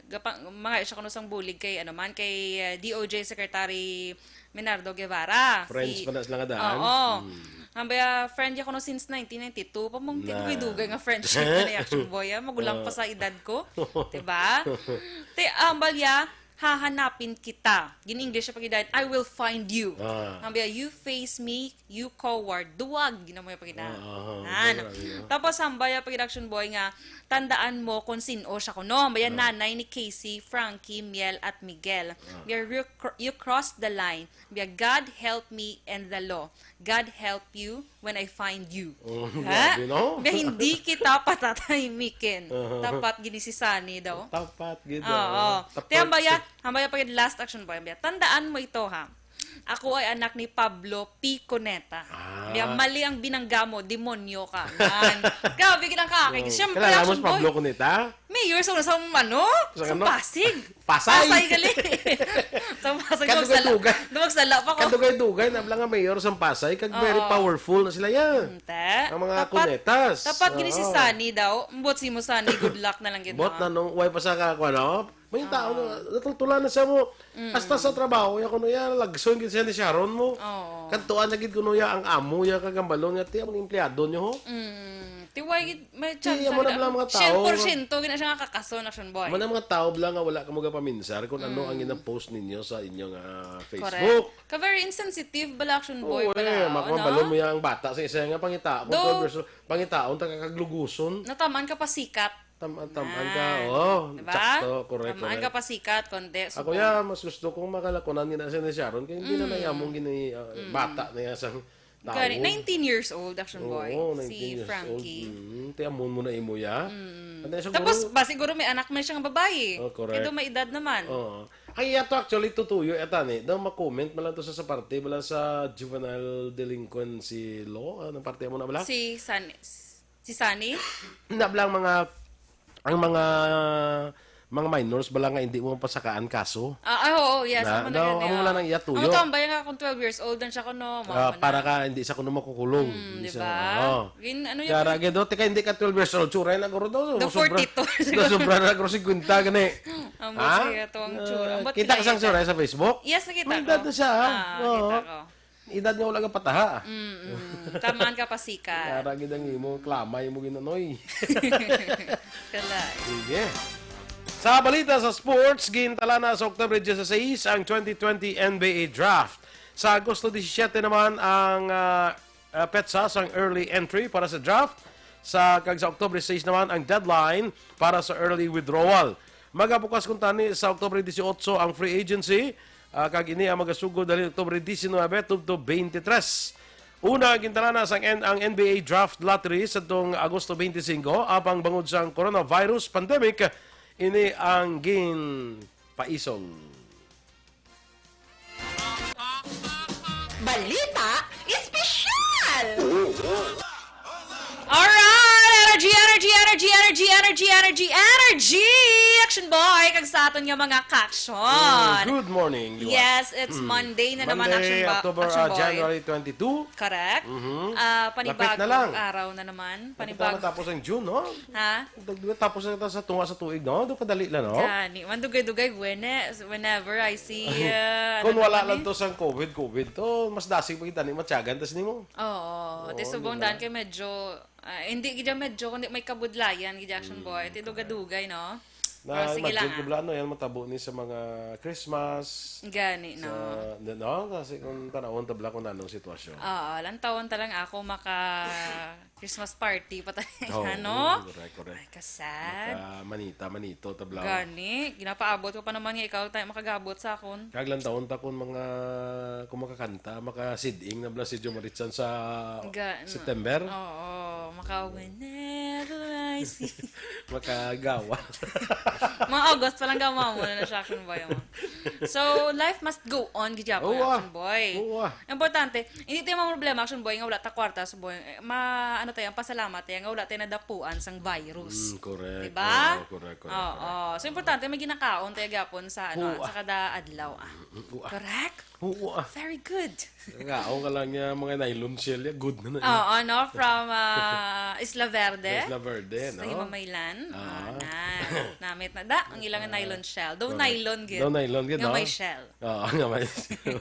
gapang, mga siya kuno sang bulig kay, ano man, kay, uh, D O J Secretary Menardo Guevara. Friends Si pa na sila nga daan? Oo. Hmm. Ang baya, friend niya kuno since nineteen ninety-two. Pa mong Na. tinugay-dugay nga friendship na ni Action Boy, ah. Magulang pa Oo. sa edad ko. Diba? Ti, ang balya, "Hahanapin kita." Gin-English siya pag-, "I will find you." Ah. Ang baya, "You face me, you coward." Duwag, ginamoy pag-, Ah, ah, ah. Nan. Grabe, ah. Tapos, ang baya, pag-, Action Boy nga, "Tandaan mo kung sino siya kuno." Ang baya, Ah. nanay ni Casey, Frankie, Miel, at Miguel. Ah. Baya, "You cr-, you crossed the line." Biya, "God help me and the law. God help you when I find you." Oh, Ha? grabe, no? Biya, "Hindi kita patatahimikin." Uh-huh. Tapat gini si Sunny daw. Tapat gid, Oo. ah. Tapat Ti, ang baya, si ang baya pa gid last, Action Boy. Biya, "Tandaan mo ito, ha. Ako ay anak ni Pablo P. Cuneta." Ah. Biya, "Mali ang binangga mo, demonyo ka." Yan. Grabe gid ang kaakig. Oh, Siyempre, kilala mo Action si Pablo Boy. Cuneta? Mayor sa, sa, ano? Sa Sa ano? Pasig. Pasay. Pasay gali. Sa Pasay, Kadugay-dugay. Dumagsala. Dumagsala pa ko. Kadugay-dugay na lang nga mayor sa Pasay, kag very Oo. powerful na sila yan. Hmm, te. Ang mga Tapat, Cunetas. tapat gini si Oo. Sunny daw. Ambot si mo, Sunny, good luck na lang gid, Ambot ha? Na nung way pa sa ka, ano? May tao Oo. na, natultulan na siya mo. Mm. Hasta sa trabaho, ya kuno ya, lagson gid siya ni Sharon mo. Oo. Kantuan na gid kuno ya ang amo ya, kagambalon nga, "Ti, ang empleyado nyo, ho?" Mm. Ti, way gid, may Ti, chance amo na gid bala ang mga tao. Siyempre, porsyento gina siya nga kakaso na, Action Boy. Amo na mga tao bala nga wala kamo gapaminsar kung ano ang Mm. gina-post ninyo sa inyong, ah, Facebook. Correct. Ka very insensitive bala, Action Boy, Oo, bala, eh, ano? Makabalon mo yang bata sa isa nga pangita-, Do- controversial, pangitaon, ta kakagluguson. Natamaan ka pa sikat. Tam-, tam-, an ka, Nan. oh, Diba? sakto, correct, Tamaan correct. ka pa sikat, konti, Ako suko. ya, mas gusto kong makalakunan ni na siya ni Sharon, kay hindi na Mm. na among gini-, ah, Mm. bata na ya sang tao. Gani, nineteen years old, Action Boy, Oo, si nineteen years old. Frankie. Mm, ti amon mo na imo ya. Mm. Ano, siguro Tapos, ba, siguro may anak man siya nga babayi. Oh, correct. Kaya daw may edad naman. Oo. Ay, yato actually, tutuyo, eta ni, daw ma-comment man lang to sa, sa parte, bala sa juvenile delinquency law, anong parte mo na bala? Si San-, Si Sunny? Na bala ang mga, ang mga, mga minors bala nga hindi mo pasakaan kaso. Ah, ah, oo, yes, Na, amo na daw, gani, amo ah. lang ang iyatuyo. Amo to, ang baya nga kung twelve years old na siya kuno, mo, Ah, amo para na. ka hindi sa kuno makukulong. Hmm, Hindi di sa, ba? oh. Gin-, ano yung Kaya ra gid, oh, tika, hindi ka twelve years old, suray na guro daw. The Sobra, forty-two. the sobra na guro fifty gani. Amo Ha? siya to ang tsura. Ah, Ambot kita ka kaya sang ka. suray sa Facebook? Yes, nakita May ko. edad na siya, ha? Ah, Oo. kita ko. Edad nga wala ka pataha. Mm-mm. Tamaan ka pa sikat. Yara gid ang imo, klamay mo ginanoy. Kalay. Sige. Sa balita sa sports, gintala na sa Oktubre dieciséis ang twenty twenty N B A draft. Sa Agosto disisiete naman ang, ah, ah, petsa sang early entry para sa draft. Sa, kag sa Oktubre sais naman ang deadline para sa early withdrawal. Magabukas kuntani sa Oktubre dieciocho ang free agency. Ah, kag ini ang magasugod dali Oktubre diecinuebe tubtob twenty-three. Una, gintalana sang N-, ang N B A Draft Lottery sa tong Agosto twenty-five, apang bangod sang coronavirus pandemic, ini ang ginpaisong. Balita Espesyal! Alright! Energy, energy, energy, energy, energy, energy, energy! Action boy, kag sa aton nga mga kaksyon. Good morning, Liwa. Yes, it's Monday na naman, Monday, action, ba- October, action ah, boy. January twenty-two. Correct. Mhm. Ah, Lapit na panibagong lang. Araw na naman. Lapit na Panibagong. Matapos ang June, no? Ha? Dagdagdag tapos na ta sa tunga sa tuig, no? Doon kadali lang, no? Gani. Mandugay-dugay, when, whenever I see, uh, Kung ano wala naman lang eh. To sa COVID, COVID, to, mas dasig pa kita ni matyagan tas nimo. Oo. Ti Oo, subong di ba? Dan kay medyo, ah, hindi gid medyo, kundi may kabudlayan gid, action boy. Ti dugay-dugay, no? Na Pero sige lang, imagine ko ah. Bla, ano yan, matabo ni sa mga Christmas, Gani, sa, no? no? Kasi kung tanawon ta Bla kung anong sitwasyon. Oo, lang taon ta lang ako maka Christmas party pa tayo, Oo, ano? Correct, correct. Ay, kasad. Maka manita, manito, ta Bla. Gani, ginapaabot ko pa naman nga ikaw tayo makagabot sa akon. Kag lang taon ta kung mga, kung makakanta, maka-seeding na Bla si Joe Maritsan sa Ga- September. Oo, maka whenever I see. Makagawa. Mga August pa lang gama mo na siya, action boy mo. So, life must go on, gid gyapon, Oo, ah. action boy. Oo, ah. Importante, hindi tayo mga problema, action boy, nga wala ta kwarta sa boy. Eh, Ma, ano tayo, ang pasalamat tayo, nga wala tayo nadapuan sang virus. Mm, correct. Diba? Oo, correct, correct, Oo. So, importante, may ginakaon tayo gyapon sa, ano, Oo, ah. sa kada adlaw. Ah. Oo, ah. Correct? Oo, ah. Very good. Nga, ako ka lang niya, mga nylon shell, ya, good na na. Oo, no? From ah, Isla Verde. Isla Verde, Sa no? Himamaylan. Ah. Ah, na. Namit na da, ang ilang nylon shell. Daw Correct. nylon gid. Daw nylon gid, Nga no? may shell. Oo, nga may shell.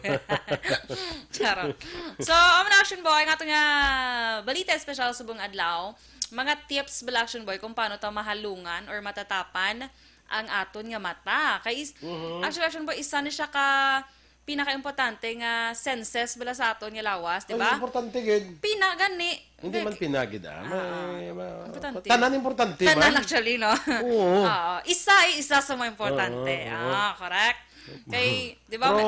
Charot. So, amo na, action boy, nga ito nga balita espesyal subong adlaw. Mga tips bala, action boy, kung paano ta mahalungan or matatapan ang aton nga mata. Kay is, Mhm. actually, action boy, isa ni siya ka pinakaimportante nga senses bala sa aton nga lawas, di Ay, ba? importante, gid. Pinagani. Hindi man pinagid, ah. May, ma- Importante. Tanan importante, Tanan, man. Actually, no? Oo. Oo. Isa ay isa sa mga importante. Oo, oo. Ah, correct. Kay, di ba? Pero, may-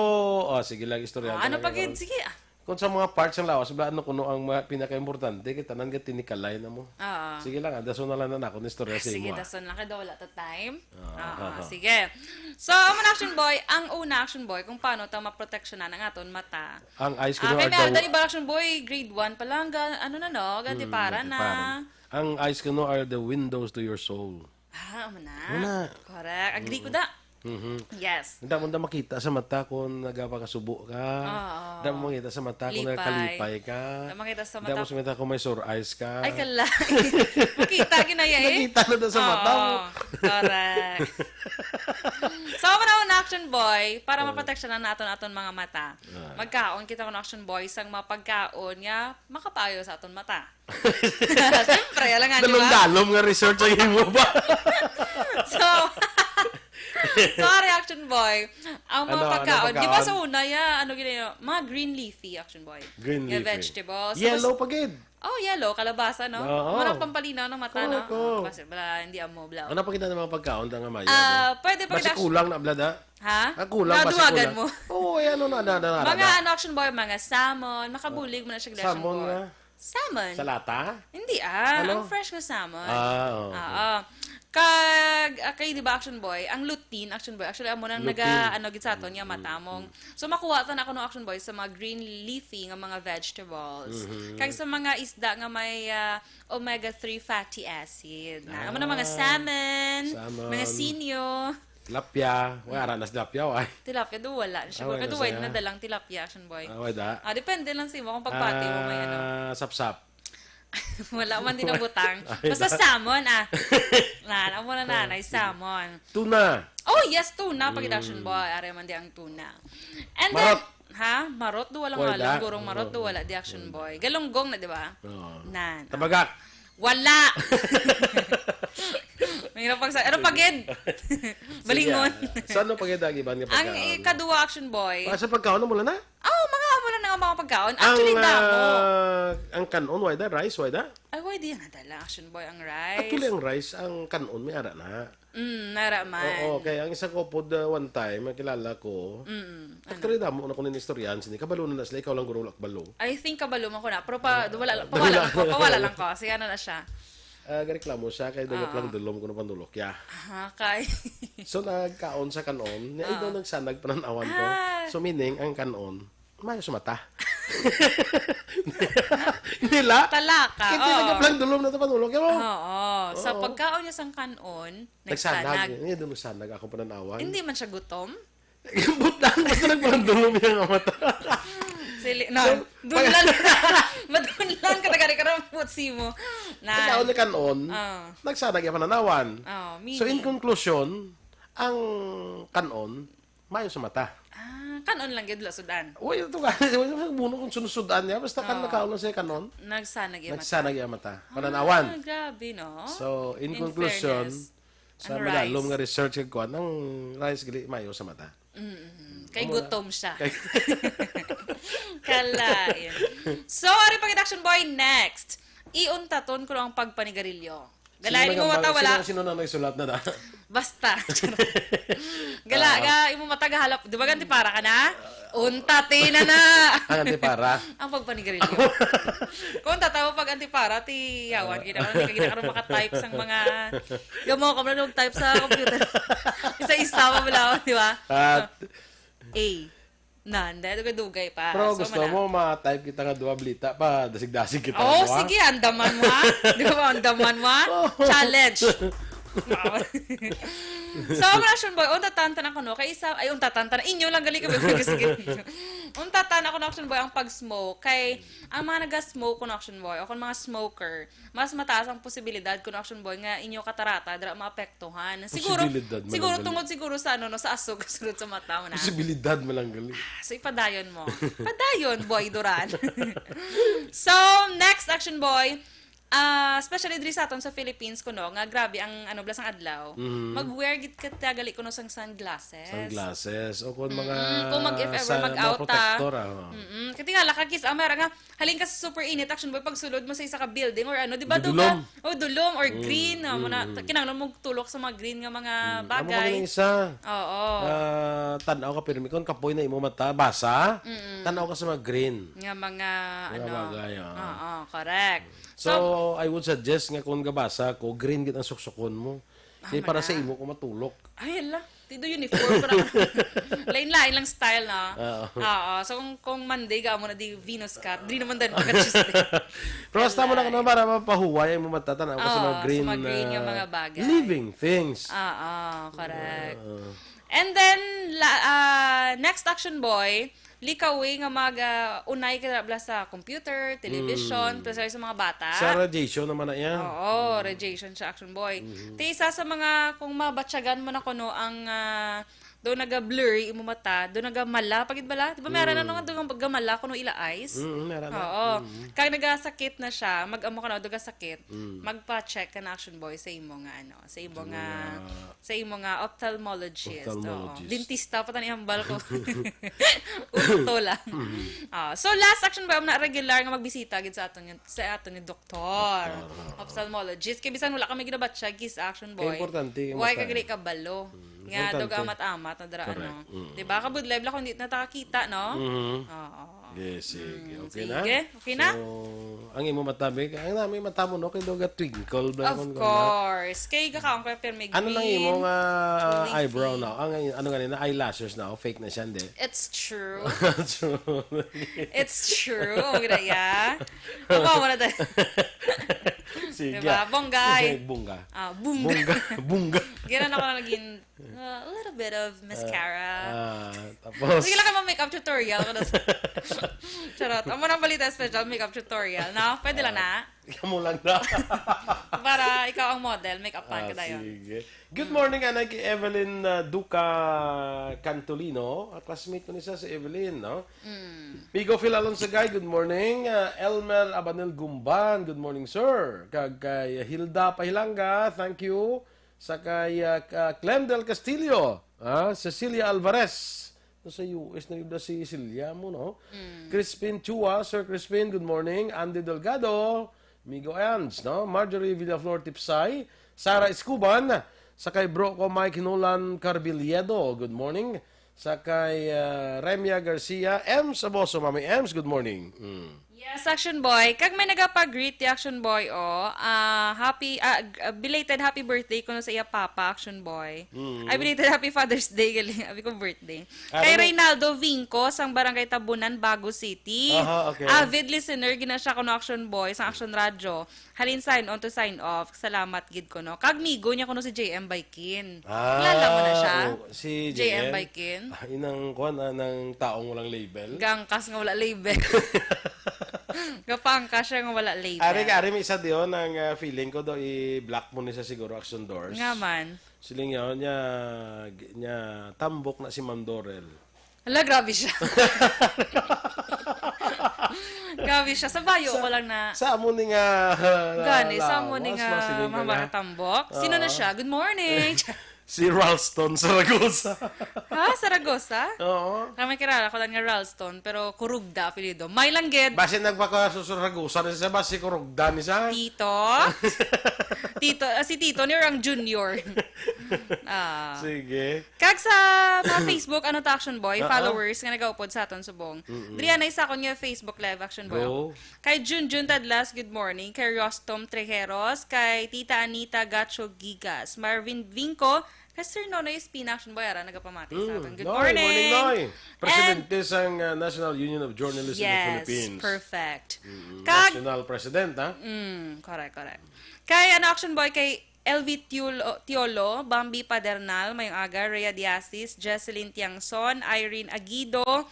oh, sige lang, istorya. Ah, ano pa gid? Sige, ah. Kung sa mga parts ng lawas, bala, ano kuno ang mga pinaka-importante, kay tanan gid tinikaylay na mo. Ah. Sige lang, ah, dason na lang na ako ni istorya sa Sige, imo, ah. Dason lang kay daw wala ta time. Ah. Ah, sige. So, amo na, action boy, ang una, action boy, kung paano ta maproteksyonan ang aton mata. Ang eyes ko Ah, no, kay are may the- dali ba, action boy, grade one pa lang, ga, ano na, no? Gati Mm, para gati na. para. Ang eyes ko no are the windows to your soul. Ah, amo na. Amo na. Correct. Agree ko da. Mhm. Yes. Hindi mo na makita sa mata kung nagapakasubo ka. Oo. Hindi mo makita sa mata kung Lipay. nagkalipay ka. Hindi makita sa Hindi mo mata. makita kung may sore eyes ka. Ay, kala. Makita, ginaya eh. Nakita na daw sa mata mo. Oo. Correct. So, ako na, action boy, para Oo. maproteksyonan naton aton mga mata. Ah. Magkaon kita, kuno, action boy, sang mga pagkaon nga makapaayo sa aton mata. Siyempre, alam nga, di ba? Dalom-dalom nga research ang imo ba? So, sorry, action boy. Ang mga Ano, ano pagkaon. Di ba pagkaon? Sa una, ya, ano gini, mga green leafy, action boy. Green Nga leafy. Vegetables. Yellow Tapos, pa gid. Oh, yellow, kalabasa, no? Oo. Mura pampalinaw ng mata, no? Correct, oo. Kasi wala, hindi amo, bla. Ano pa gid ang mga pagkaon ta nga mayo? Ah, pwede pa Basi gid- kulang na, bla, da? Ha? Ang kulang, basi Naduwagan kulang. mo. Oo, yan, ano, na, na, na, Mga na. Ano, action boy, mga salmon, makabulig mo na siya, action Salmon boy. nga. Salmon. Sa lata? Hindi ah, Ano? Ang fresh nga salmon. Ah, oo. Oo. Kag, ah, kay, di ba, action boy, ang lutein, action boy, actually, amo nang Lutein. naga, ano, gid sa aton nga mata mo. So, makuha ta na kuno, action boy, sa mga green leafy nga mga vegetables. Mhm. Kag sa mga isda nga may ah, omega three fatty acid. Na, amo na mga Ah. salmon, Salmon. Mga sinyo. Tilapia. Wala, ara na sa tilapia, ay. Tilapia, do wala. Siya Ah, wala ko na duway siya. Na dalang tilapia, action boy. Ah, wala. Ah, depende lang sa imo kung pagpati mo may ano. Ah, sapsap. Wala man din ang butang. Ay, Basta da- salmon, ah. Na, amo na nanay, salmon. Tuna. Oh, yes, tuna. Pag action Mm. boy, are man di ang tuna. And Marot. then, ha? Marot, do walang Wala. halong. Gurong marot, do wala di, action boy. Galunggong na, di ba? Oo. Nan. Tabagak. Wala! May napagsa-, ano pa gid? Balingon. Sige, ah. So, ano pa gid ang iban nga Ang pagkaon? Ikaduha, action boy. Ah, sa pagkaon mo lang na? Oh, mga amo lang na Mga pagkaon. Actually, ang, damo. Ah, ang kanon, way da? Rice, way da? Ay, way diya nadala, Action Boy, ang rice. Actually, ang rice, ang kanon, may ara na. Mm, nara man. Oo, kay ang isa ko pod, ah, one time, ang kilala ko, mm, ano? Actually, damo na ko ning istoryahan, sini, kabalo na na sila, ikaw lang guro wala kabalo. I think kabalo man ko na, pero pa, wala, pa, wala lang ko, pa, wala lang ko. Sige, ano na siya? Ah, gareklamo siya, kay daw, ah, lang dulom ko na pandulok, ya. Ah, kay. So, nagkaon sa kanon, niya, ay, daw, ah, nagsanag pananawan ko. Ah. So, meaning, ang kanon, mayo sa mata. Nila? Talaka, hindi, oo. Nagaplang dulom na to, panulok, ya mo? Oo. Sa, oo, pagkaon niya sang kanon, nagsanag. Nagsanag. Hindi, doon nagsanag akong pananawan. Hindi man siya gutom? Butang, basta nagpandulom niya nga mata. Sili, no, so, dunlan. Madunlan ka, tagari ka rin, putsi mo. Na. Pagkaon ni kanon, ah, nagsanag yung pananawan. Oh, so, in meaning? Conclusion, ang kanon, mayo sa mata. Ah, kanon lang gid, wala sudan. Uy, ito ka, wala sa buno kung sunusudan niya, basta kan, oh, nakaon lang siya kanon, nagsanag yung mata. Nagsanag yung mata. Ah, pananawan. Grabe, no? So, in conclusion, in fairness, sa ang malalim rice nga research kag kuan, ang rice gali mayo sa mata. Mm-mm. Kay gutom siya. Kay kalain. So, ari pa gid, Action Boy, next. Iuntaton ko ang pagpanigarilyo. Gala, sino imo nag-, mata, wala. Sino, sino na nagsulat na na? Basta. Gala, ah, ga, imo mata gahalap. Di ba, gantipara ka na? Untatin na na. Ang antipara. Ang pagpanigarilyo. Kung tatawa pag antipara, ti yawan, ah, gina-, hindi ka ginakaroon maka-type sang mga, gamo ka man mag-type sa computer. Isa-isa, mabulawan, di ba? At A. Nan, dahil dugay-dugay pa. Pero so, gusto mo ma-type kita nga duha balita pa, dasig-dasig kita nga duha? Oo, sige, andaman mo, ha? Di ba, andaman mo, ha? Oo. Challenge. So, ang Action Boy, untatan ta na kuno, kay isa, ay, untatan ta na, inyo lang gali kami, sige. Untatan na kuno, Action Boy, ang pag-smoke, kay ang mga naga-smoke kuno, Action Boy, o kung mga smoker, mas mataas ang posibilidad kuno, Action Boy, nga inyo katarata dira maapektuhan. Siguro, posibilidad man siguro lang gali. Tungod siguro sa, ano, no, sa asog, sulod sa mata mo na. Posibilidad man lang gali. So, ipadayon mo. Padayon, Boy Duran. So, next, Action Boy, ah, especially diri sa aton sa Philippines kuno, nga grabe ang, ano, blas ang adlaw. Mhm. Mag-wear gid ka ta gali kuno sang sunglasses. Sunglasses. O kung, mm, mga, kung mag-, if ever sa, mag-out mga ta, protector, ah. Mm-mm. Kati nga, lakag kis, ah, mara nga, halin ka sa super init, Action Boy, pag sulod mo sa isa ka building or ano, di ba, dulom. Dulom. Oh, dulom or, mm, green, ah, muna, mm, kinahanglan mo tulok sa mga green nga mga, mm, bagay. Amo ka isa. Oo. Ah, tan-aw ka pirmi. Kung kapoy na imo mata, basa, mm, tan-aw ka sa mga green. Nga mga, nga ano, bagay, ah. Oo, correct. So, so, I would suggest nga kung gabasa ko, green gid ang suksukon mo. Ah, kay para sa imo ko matulok. Ay, ala. Ti do uniform, pero lain-lain lang style, no? Oo. Oo. So, kung, kung Monday ka, amo na di Venus ka. Di naman din pagka-Tuesday. Pero basta mo na, ala, ka na para mapahuway ang mga matatan-aw ka sa mga, oo, green, sa mga green nga, ah, mga bagay. Living things. Oo, correct. Oo. And then, la-, ah, next, Action Boy, likawi nga mag, ah, unay ka bala sa computer, television, mm, especially sa mga bata. Sa radiation naman na iya. Oo, mm, radiation siya, Action Boy. Mhm. Ti isa sa mga, kung mabatyagan mo na kuno ang, ah, do naga-blurry imo mata, do nagamala, pagid bala? Di ba, meron na, mm, nga do nagamala kuno ila eyes? Mm, meron na. Oo. Mm. Kag nagasakit na siya, mag-amo ka na, do gasakit, mm, magpa-check ka na, Action Boy, sa imo nga, ano, sa imo nga, sa imo nga ophthalmologist. Ophthalmologist. Oo. Dentista pa tani hambal ko. Uto lang. Mm. Ah, so, last, Action Boy, na regular nga magbisita gid sa aton, sa aton nga doktor. Doktor, oo. Ophthalmologist. Kay bisan wala kami ginabatsyag, kis, Action Boy. Kay importante, why ka importante. Gali kabalo? Mm, nga importante. Dog amat-amat na dira, correct, ano. Mm. Di ba? Kabudlay bala kung di na ta kakita, no? Mm. Oo. Yes, sige. Mm, okay na? Sige. Okay na? So, ang imo mata, Meg, ang nami mata mo, no? Kay daw ga-twinkle ba? Of course. Kay gakaon ko, pero may green, ano nang imo nga eyebrow na? Ang, ano nga na, eyelashes na, oh, fake na siya, hindi? It's true. True. It's true. Ang ganda, yeah. Ang mawala tayo. Sige. Diba? Bongga, eh. Bongga. Ah, bongga. Bongga. Bongga. Gina na ko na naging Uh, a little bit of mascara. Ah, ah, tapos? Sige lang ka mag-makeup tutorial. Kung nasa-, charot. Amo nang balita special makeup tutorial, no? Pwede lang na. Ah, ikaw mo lang na. Para ikaw ang model, makeup-an ka dayon. Ah, sige. Good morning, anay kay Evelyn, ah, Duca Cantolino. Ah, classmate ko ni sa si Evelyn, no? Mm. Pigo Phil Alonsagay, good morning. Ah, Elmer Abanel Gumban, good morning, sir. Kag kay Hilda Pahilanga, thank you. Sa kay, ah, K-, ah, Clem Del Castillo, ah, Cecilia Alvarez, Sa U S na yun na si Celia mo, no? Crispin Chua, Sir Crispin, good morning. Andy Delgado, Migo Ands, no? Marjorie Villaflor Tipsay, Sara Escuban, sa kay bro ko Mike Nolan Carbiliedo, good morning. Sa kay, ah, Remia Garcia, Ems Aboso, Mami Ems, good morning. Mm. Yes, Action Boy. Kag may nagapag-greet ti Action Boy, oh. Ah, happy, ah, g- ah, belated happy birthday kuno sa iya papa, Action Boy. Mm. Ay, belated happy Father's Day, galing. Abi ko birthday. Kay Reynaldo Vinco, sang Barangay Tabunan, Bago City. Aha, okay. Avid listener, gina siya kuno Action Boy, sang Action Radio. Halin sign on to sign off. Salamat gid kuno. Kag migo niya kuno si J M Baikin. Ah, Kilala mo na siya? Oo, si J M J M. Baikin? Ah, inang kuwan, ah, ng taong walang label? Gangkas nga wala label. Gapangkas siya nga wala label. Ari, ari, may isa diyon ang, ah, feeling ko daw i-block mo ni sa siguro Action Doors. Nga man. Siling niya, niya, niya tambok na si Ma'am Dorel. Hala, grabe siya. Grabe siya. Sa bayo ko lang na Sa amo ni nga Gani, sa amo ni lawas, nga mga siling ka mga nga. Tambok. Sino na Oo. Siya? Good morning. Si Ralston Saragosa. Ha? Saragosa? Oo. Kami kilala ko lang nga Ralston, pero Kurugda apelyido. May lang gid. Basi nagpakasuso Saragosa ni siya, basi Kurugda ni siya. Tito? Tito, ah, si Tito ni Rang Junior. Ah. Sige. Kag sa mga Facebook, ano ta, Action Boy, Ah, ah. Followers nga nagaupod sa aton subong. Mm-mm. Diri anay sa akon nga Facebook Live, Action Boy. Go. Kay Junjun Tadlas, good morning. Kay Rostom Trejeros, kay Tita Anita Gacho Gigas, Marvin Vinco, kay Sir Nonoy Espina, Action Boy, ara, nagapamati sa Mm. aton. Good Noy, morning. Morning, Noy. Presidente And sang, uh, National Union of Journalists in the Yes, Philippines. Perfect. Mm, Kag National President, ha? Mm, correct, correct. Kay, ano, Action Boy, kay L V Tiolo, Tiolo, Bambi Padernal, Mayong Aga, Rhea Diasis, Jesseline Tiangson, Irene Aguido,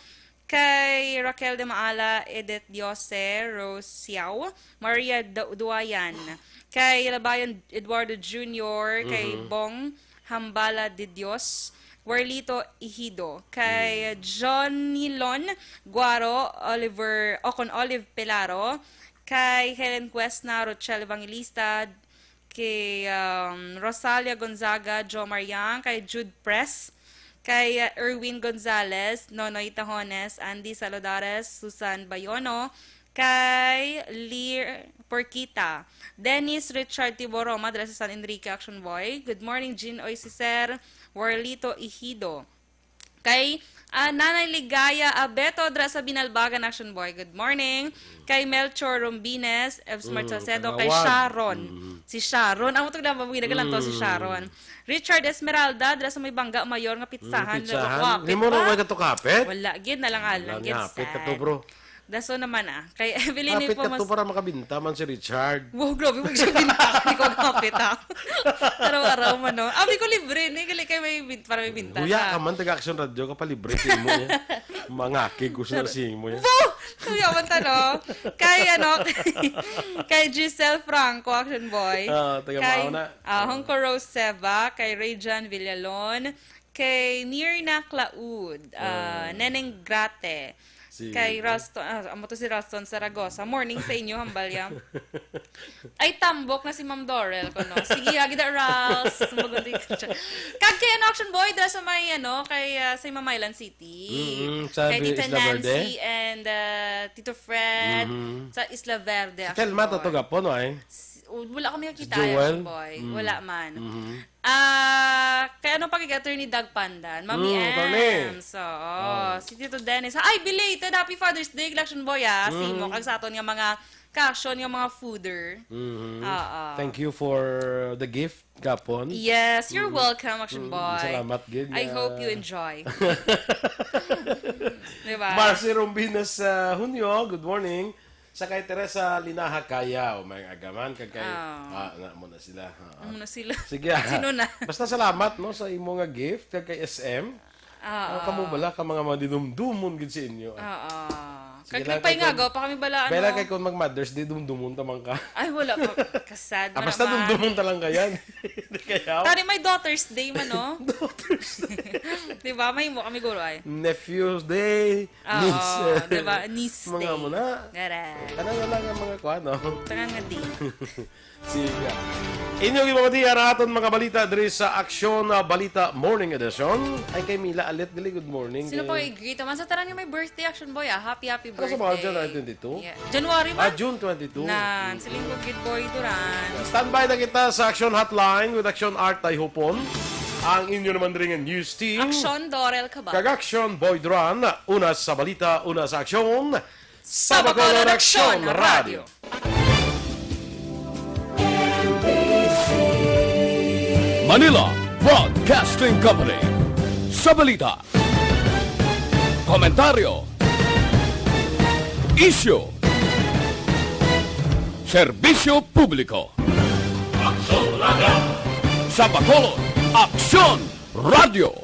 kay Raquel de Maala, Edith Diose, Rose Siao, Maria Du- Duayan, kay Labayan Eduardo Junior, kay Mhm. Bong Hambala de Dios, Warlito Ihido, kay Mm. Johnny Lon Guaro, Oliver, o kon Olive Pelaro, kay Helen Cuesna, Rochelle Evangelista, kay, um, Rosalia Gonzaga, Jomar Yang, kay Jude Press, kay, uh, Erwin Gonzalez, Nonoy Tahones, Andy Salodares, Susan Bayono, kay Lir Porquita, Dennis Richard Tiboroma, dira sa San Enrique, Action Boy. Good morning, Jean Oy Siser, Warlito Ihido. Kay, ah, Nanay Ligaya Abeto dra sa Binalbagan, Action Boy. Good morning. Kay Melchor Rombines, Evs Mm, Marchalcedo, kay Kagawad. Sharon. Mm. Si Sharon. Amo to na, mabuhi na lang to si Mm. Sharon. Richard Esmeralda, dra sa may Bangga Mayor nga Mm, pizzahan. Pizzahan. Wapit Di mo pa. Rin may katukapit? Wala, gid na lang alang, Wala, gid hapit ka to, sad. Bro. Daso naman, ah. Kay Evelyn Hapit ka Nepomuceno. To para makabinta man si Richard. Wow, grabe mo siya binta. Hindi ko hapit, ah. Araw-araw man, no? Abi ko libre, ni. Gali kay may bin- para may binta Huya na. Ka man, taga Action Radio ka pa libre sa imo, eh. Mangakig ko sa Sir- sing mo, eh. Wow! Kuya man ta, no? Kay, ano, kay Giselle Franco, Action Boy. Ah, taga Kay, Mauna. Ah, Hongko Rose Seva, kay Rayjan Villalon, kay Mirna Claud, ah, Ah. Neneng Grate, Sige. Kay Ralston, ah, amo to si Ralston Saragosa. Morning sa inyo, Hambalyang. Ay, tambok na si Ma'am Dorel ko, no? Sige, agi da, Rals. Magundi ka dyan. Kag kay, ano, Action Boy, dra sa may, ano, kay, ah, sa Mamaylan City. Mm-mm, sa Kay Bi- Tita Isla Verde? Nancy and, ah, Tito Fred, Mm-hmm. sa Isla Verde, Si Action Telma, Boy. Tatugapon, no, ay? S- wala kami Si nakita, Joel? Action Boy. Mm. Wala man. Mm-hmm. Ah, kay ano pa kay Attorney Doug Pandan? Mami Mm, Attorney. Ems, oo. Oh. Si Tito Dennis. Ay, belated Happy Father's Day, Action Boy, ah. Mm. Simo, kag sa aton nga mga ka-action nga mga fooder. Mm-hmm. Oo. Thank you for the gift, kapon. Yes, you're Mm. welcome, Action Mm, Boy. Salamat gid, I ah. Hope you enjoy. Di ba? Marcy Rombinas, ah, Junio, good morning. Sa kay Teresa Linaha Kaya, o may agaman, kag kay, Oh. Ah, na mo na sila. Ah. Amo na sila. Sige, ah. Sino na? Basta salamat, no, sa imo nga gift, kag kay S M. Oo. Ah, kamo bala ka mga madidumdumon gid sa inyo, ah. Oo. Sige Kag lang, nagpay kay nga, kung, gaw pa kami bala, bala ano? Kay kung mag-Mother's Day, dumdumon ta man ka. Ay, wala pa. Kasad Ah, mo basta naman. Dumdumon ta lang ka yan. Kaya, Tani may Daughter's Day man, no? Daughter's Day. Di ba? May mo kami guro ay. Nephew's Day. Oo, Niece. Di ba? Niece Mga Day. Mo na. Correct. Tanan na lang ang mga kuha, no? Tanan nga day. Sige. Inyo gibabatian ang aton mga balita diri sa Aksyon, ah, Balita Morning Edition. Ay, kay Mila Alit, dili, good morning. Sino Kay pa i-greet? Man sa tanan nga may birthday, Action Boy, ah. Happy, happy Ano sa birthday. Mga January twenty-two? Yeah. January Ah, man? June twenty-two. Nan, sa lingkod gid, Boy Duran. Standby na kita sa Action Hotline with Action Art Tayhupon. Ang inyo naman rin nga news team. Action Dorel Cabal. Kag Action Boy Duran. Una sa balita, una sa aksyon. Sa Bacolod Action Radio. Manila Broadcasting Company. Sa balita, komentaryo, isyu, serbisyo publiko. Aksyon Radio. Sa Bacolod, Aksyon Radio.